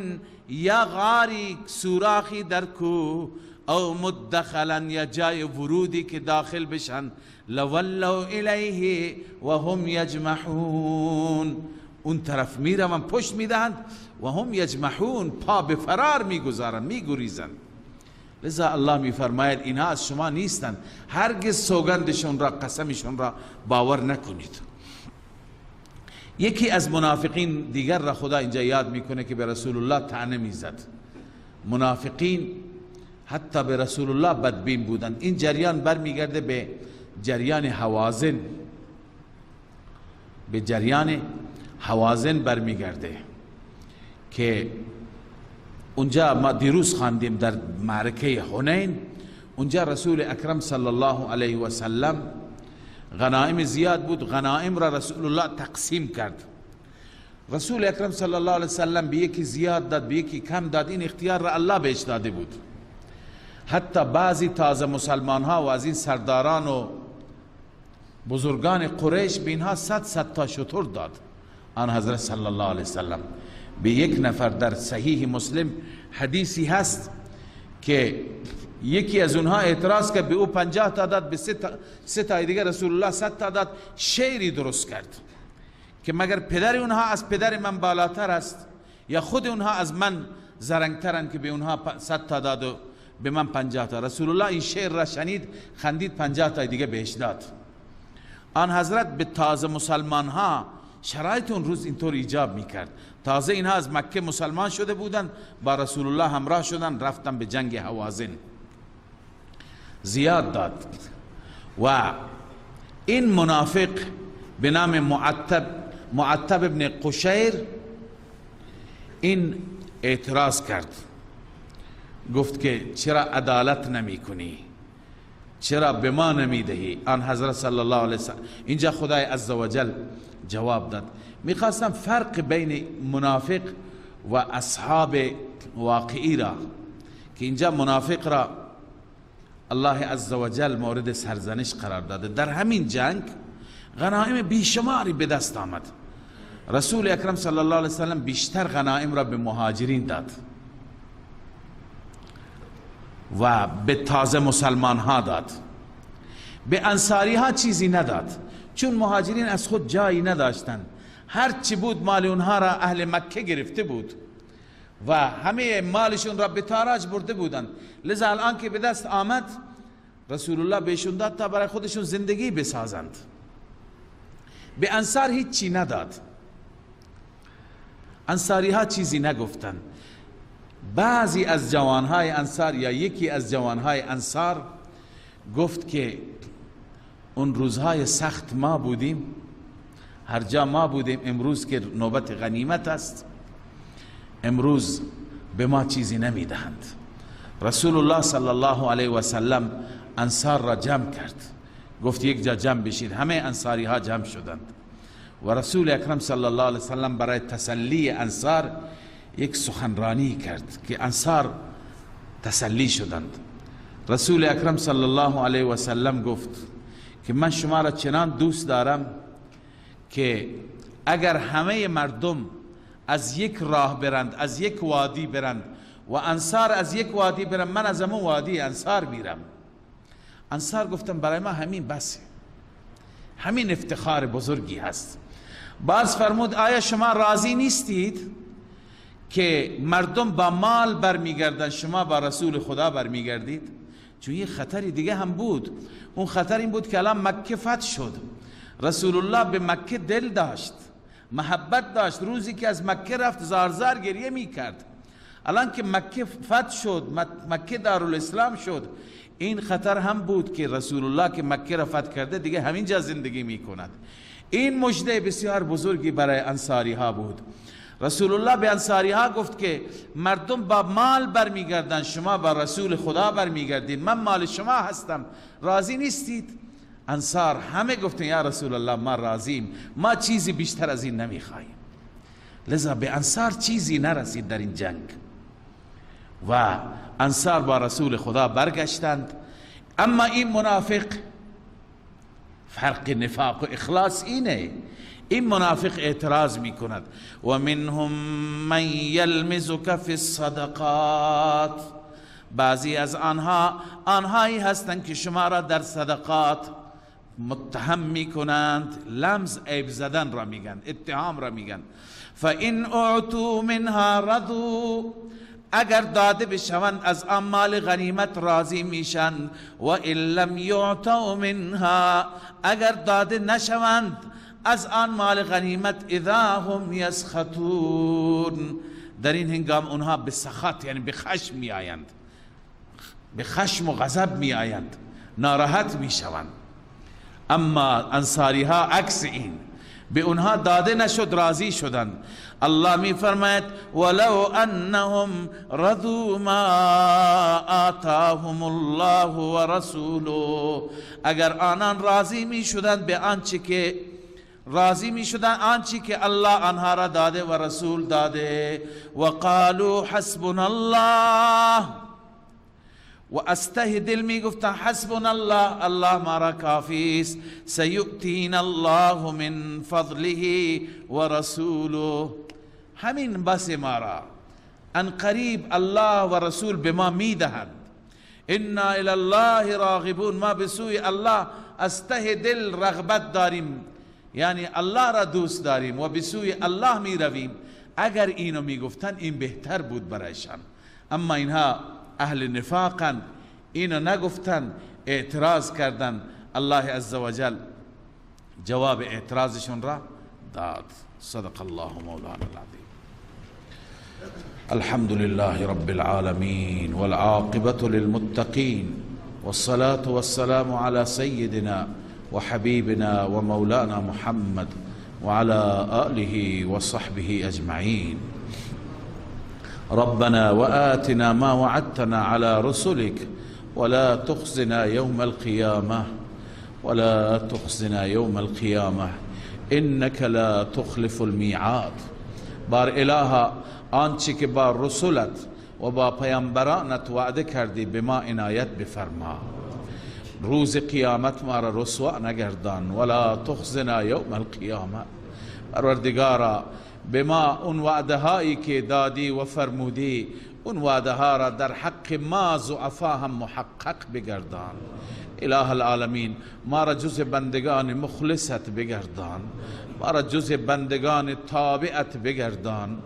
یا غاری سوراخی در کوه، او مدخلا یا جای ورودی که داخل بشن، لولوا الیه و هم یجمحون، اون طرف میروند، پشت میدهند، و هم یجمحون، پا به فرار میگذارند، میگریزند. لذا الله میفرماید اینها از شما نیستند، هرگز سوگندشون را، قسمشون را باور نکنید. یکی از منافقین دیگر را خدا اینجا یاد میکنه که به رسول الله طعنه میزد. منافقین حتی به رسول الله بدبین بودند. این جریان برمیگرده به جریان هوازن، به جریان هوازن برمیگرده که اونجا ما دیروز خواندیم در معرکه حنین. اونجا رسول اکرم صلی الله علیه و سلم غنائم زیاد بود، غنائم را رسول الله تقسیم کرد. رسول اکرم صلی الله علیه وسلم به یکی زیاد داد، به یکی کم داد، این اختیار را الله بهش داده بود. حتی بعضی تازه مسلمان ها و از این سرداران و بزرگان قریش به اینها 100 تا شتر داد. آن حضرت صلی الله علیه وسلم به یک نفر، در صحیح مسلم حدیثی هست که یکی از اونها اعتراض کرد، به او 50 تا داد، به سه تا دیگر رسول الله 100 تا داد. شعری درست کرد که مگر پدر اونها از پدر من بالاتر است یا خود اونها از من زرنگترند که به اونها 100 تا داد و به من 50 تا. رسول الله این شعر را شنید، خندید، 50 تا دیگه بهش داد. آن حضرت به تازه مسلمان ها، شرایط اون روز اینطور ایجاب میکرد، تازه اینها از مکه مسلمان شده بودند، با رسول الله همراه شدند، رفتن به جنگ هوازن، زیاد داد. و این منافق به نام معتب ابن قشیر این اعتراض کرد، گفت که چرا عدالت نمی کنی، چرا به ما نمی دهی؟ آن حضرت صلی الله علیه وسلم اینجا خدای عزوجل جواب داد. میخواستم فرق بین منافق و اصحاب واقعی را، که اینجا منافق را الله عزوجل مورد سرزنش قرار داده. در همین جنگ غنائم بیشماری به دست آمد. رسول اکرم صلی الله علیه وسلم بیشتر غنائم را به مهاجرین داد و به تازه مسلمان ها داد، به انصاری ها چیزی نداد، چون مهاجرین از خود جایی نداشتند، هر چی بود مال اونها را اهل مکه گرفته بود و همه مالشون را به تاراج برده بودند. لذا الان که به دست آمد رسول الله بهشون داد تا برای خودشون زندگی بسازند. به انصار هیچی نداد، انصاری ها چیزی نگفتند. بعضی از جوانهای انصار یا یکی از جوانهای انصار گفت که اون روزهای سخت ما بودیم، هر جا ما بودیم، امروز که نوبت غنیمت است، امروز به ما چیزی نمیدهند. رسول الله صلی الله علیه و سلم انصار را جمع کرد، گفت یک جا جمع بشید. همه انصاری ها جمع شدند و رسول اکرم صلی الله علیه و سلم برای تسلی انصار یک سخنرانی کرد که انصار تسلی شدند. رسول اکرم صلی الله علیه و سلم گفت که من شما را چنان دوست دارم که اگر همه مردم از یک راه برند، از یک وادی برند و انصار از یک وادی برند، من از همون وادی انصار میرم. انصار گفتم برای ما همین بسه، همین افتخار بزرگی هست. باز فرمود آیا شما راضی نیستید که مردم با مال برمیگردن، شما با رسول خدا برمیگردید؟ چون یه خطری دیگه هم بود، اون خطر این بود که الان مکه فتح شد، رسول الله به مکه دل داشت، محبت داشت، روزی که از مکه رفت زارزار گریه میکرد. الان که مکه فتح شد، مکه دارالاسلام شد، این خطر هم بود که رسول الله که مکه را فتح کرده دیگه همینجا زندگی میکند. این مژده بسیار بزرگی برای انصاری ها بود. رسول الله به انصاری ها گفت که مردم با مال برمیگردن، شما با رسول خدا برمیگردید، من مال شما هستم، راضی نیستید؟ انصار همه گفتن یا رسول الله ما راضیم، ما چیزی بیشتر از این نمیخواهیم. لذا به انصار چیزی نرسید در این جنگ و انصار با رسول خدا برگشتند. اما این منافق، فرق نفاق و اخلاص اینه، این منافق اعتراض میکند. و منهم من یلمزک فی الصدقات، بعضی از آنها آنهایی هستند که شما را در صدقات متهم میکنند، لمز عیب زدن را میگن، اتهام را میگن. فإن اعطوا منها رضوا، اگر داده بشوند از آن مال غنیمت راضی میشن. و ان لم یعطوا منها، اگر داده نشوند از آن مال غنیمت، اذا هم یسخطون، در این هنگام اونها به سخط یعنی به خشم می آیند، به خشم و غضب می آیند، ناراحت می شوند. اما انصاری ها عکس این، به اونها داده نشد راضی شدند. الله می فرماید ولو انهم رضوا ما آتاهم الله ورسوله، اگر آنان راضی می شدند به آنچه که راضی می شدند، آنچه که الله آنها را داده و رسول داده، و قالوا حسبنا الله، و از ته دل می گفتن حسبنا الله، الله ما را کافی است، سیؤتینا الله من فضله و رسوله، همین بس ما را، ان قریب الله و رسول به ما می دهند. انا الی الله راغبون، ما به سوی الله از ته دل رغبت داریم، یعنی الله را دوست داریم و به سوی الله می رویم. اگر اینو می گفتن این بهتر بود برایشان، اما اینها اهل نفاقن، اینو نگفتن، اعتراض کردن. الله عزوجل جواب اعتراضشون را داد. صدق الله مولانا العظیم. الحمد لله رب العالمين والعاقبة للمتقين والصلاة والسلام على سيدنا وحبيبنا ومولانا محمد وعلى آله وصحبه أجمعين. ربنا وآتنا ما وعدتنا على رسلك ولا تخزنا يوم القيامة ولا تخزنا يوم القيامة إنك لا تخلف الميعاد. بار الها آنچه که با رسولت و با پیامبرانت وعده کردی به ما عنایت بفرما. روز قیامت ما را رسوا نگردان. ولا تخزنا یوم القیامه. پروردگارا به ما اون وعده هایی که دادی و فرمودی، اون وعده ها را در حق ما ضعفا هم محقق بگردان. اله العالمین ما را جز بندگان مخلصت بگردان، ما را جز بندگان تابعت بگردان،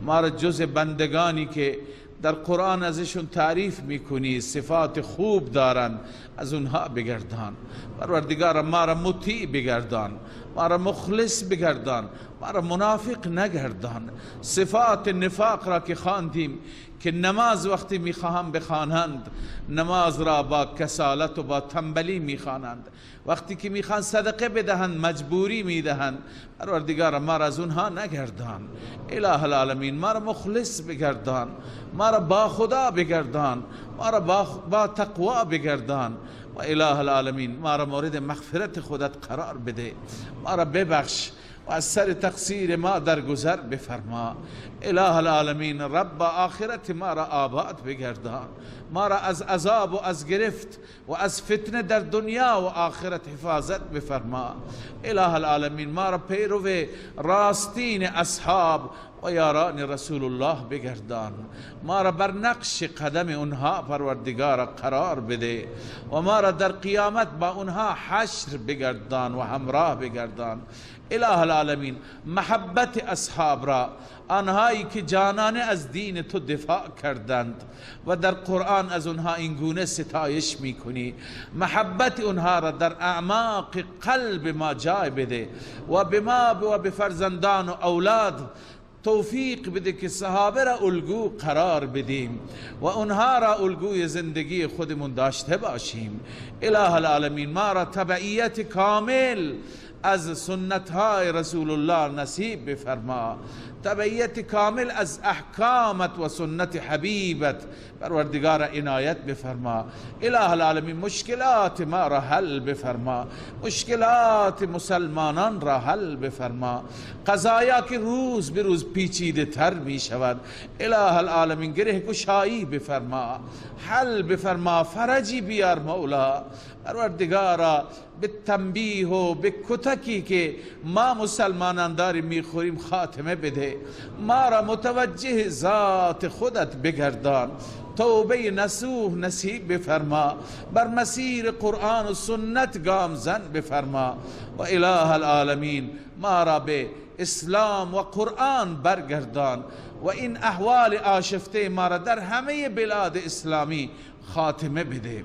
ما را جز بندگانی که در قرآن ازشون تعریف میکنی صفات خوب دارن از اونها بگردان. پروردگار ما را مطیع بگردان، ما را مخلص بگردان، ما را منافق نگردان. صفات نفاق را که خواندیم که نماز وقتی میخواهم بخوانند نماز را با کسالت و با تنبلی میخوانند، وقتی که میخوان صدقه بدهند مجبوری میدهند. پروردگار ما را از اونها نگردان. اله العالمین ما را مخلص بگردان، ما را با خدا بگردان، ما را با تقوا بگردان. و اله العالمین ما را مورد مغفرت خودت قرار بده، ما را ببخش و از سر تقصیر ما درگذر بفرما. اله العالمین رب آخرت ما را آباد بگردان، ما را از عذاب و از گرفت و از فتنه در دنیا و آخرت حفاظت بفرما. اله العالمین ما را پیرو راستین اصحاب و یاران رسول الله بگردان، ما را بر نقش قدم اونها پروردگار قرار بده و ما را در قیامت با اونها حشر بگردان و همراه بگردان. اله العالمین محبت اصحاب را، آنهایی که جانانه از دین تو دفاع کردند و در قرآن از اونها این گونه ستایش میکنی، محبت اونها را در اعماق قلب ما جای بده و به ما و به فرزندان و اولاد توفیق بده که صحابه را الگو قرار بدیم و اونها را الگوی زندگی خودمون داشته باشیم. اله العالمین ما را تبعیت کامل از سنت های رسول الله نصیب بفرما، تبعیت کامل از احکامت و سنت حبیبت پروردگار عنایت بفرما. اله العالمین مشکلات ما را حل بفرما، مشکلات مسلمانان را حل بفرما، قضایا که روز به روز پیچیده تر می شود اله العالمین گره گشایی بفرما، حل بفرما، فرجی بیار مولا. پروردگارا به تنبیه و به کتکی که ما مسلمانان داریم میخوریم خاتمه بده، ما را متوجه ذات خودت بگردان، توبه نصوح نصیب بفرما، بر مسیر قرآن و سنت گامزن بفرما. و اله العالمین ما را به اسلام و قرآن برگردان و این احوال آشفته ما را در همه بلاد اسلامی خاتمه بده.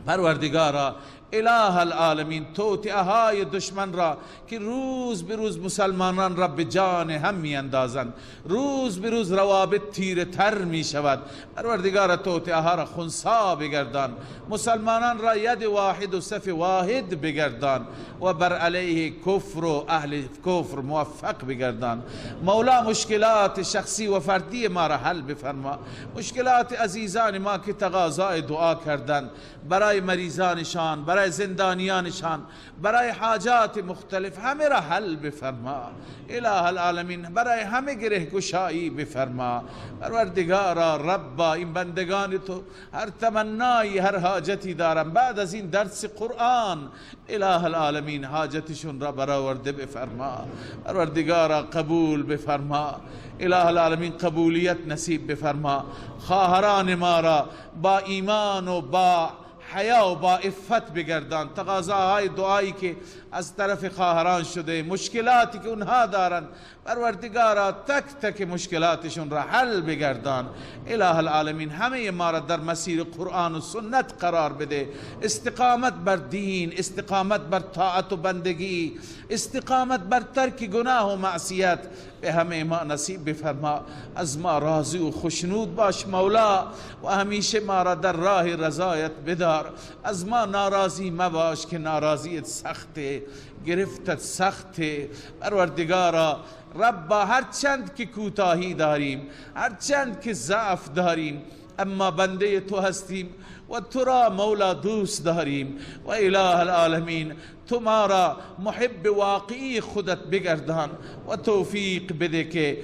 پروردگارا اله العالمین توطئه های دشمن را که روز به روز مسلمانان را به جان هم می اندازند، روز به روز روابط تیره تر می شود، پروردگار توطئه ها را خنثی بگردان، مسلمانان را ید واحد و صف واحد بگردان و بر علیه کفر و اهل کفر موفق بگردان. مولا مشکلات شخصی و فردی ما را حل بفرما، مشکلات عزیزان ما که تقاضای دعا کردند برای مریضانشان، برای زندانیانشان، برای حاجات مختلف، همه را حل بفرما. اله العالمین برای همه گره گشایی بفرما. پروردگارا ربا این بندگان تو هر تمنایی هر حاجتی دارم بعد از این درس قرآن اله العالمین حاجتشون را برآورده بفرما. پروردگارا قبول بفرما. اله العالمین قبولیت نصیب بفرما. خواهران ما را با ایمان و با حیا و با عفت بگردان. تقاضاهای دعایی که از طرف خواهران شده، مشکلاتی که اونها دارند، پروردگارا تک تک مشکلاتشون را حل بگردان. اله العالمین همه ما را در مسیر قرآن و سنت قرار بده، استقامت بر دین، استقامت بر طاعت و بندگی، استقامت بر ترک گناه و معصیت به همه ما نصیب بفرما. از ما راضی و خوشنود باش مولا و همیشه ما را در راه رضایت بدار. از ما ناراضی مباش که ناراضیت سخته، گرفتت سخته. پروردگارا ربا هر چند که کوتاهی داریم، هر چند که ضعف داریم، اما بنده تو هستیم و تو را مولا دوست داریم و اله العالمین تو ما را محب واقعی خودت بگردان و توفیق بده که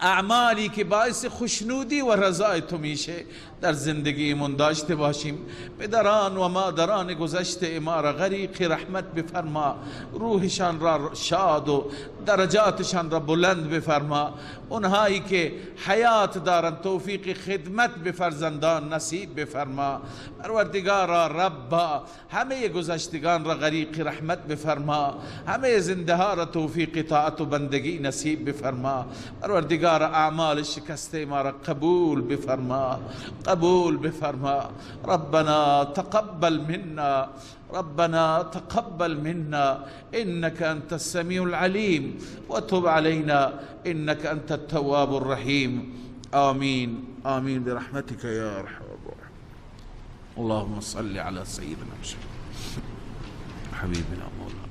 اعمالی که باعث خوشنودی و رضای تو میشه در زندگیمون داشته باشیم. پدران و مادران گذشته ما را غریق رحمت بفرما، روحشان را شاد و درجاتشان را بلند بفرما. اونهایی که حیات دارند توفیق خدمت به فرزندان نصیب بفرما. پروردگارا ربا همه گذشتگان را غریق رحمت بفرما، همه زنده ها را توفیق طاعت و بندگی نصیب بفرما. پروردگار اعمال شکسته ما را قبول بفرما، قبول بفرما. ربنا تقبل منا، ربنا تقبل منا إنك أنت السميع العليم وتب علينا إنك أنت التواب الرحيم. آمين آمين برحمتك يا أرحم الراحمين. اللهم صل على سيدنا محمد حبيبنا مولانا.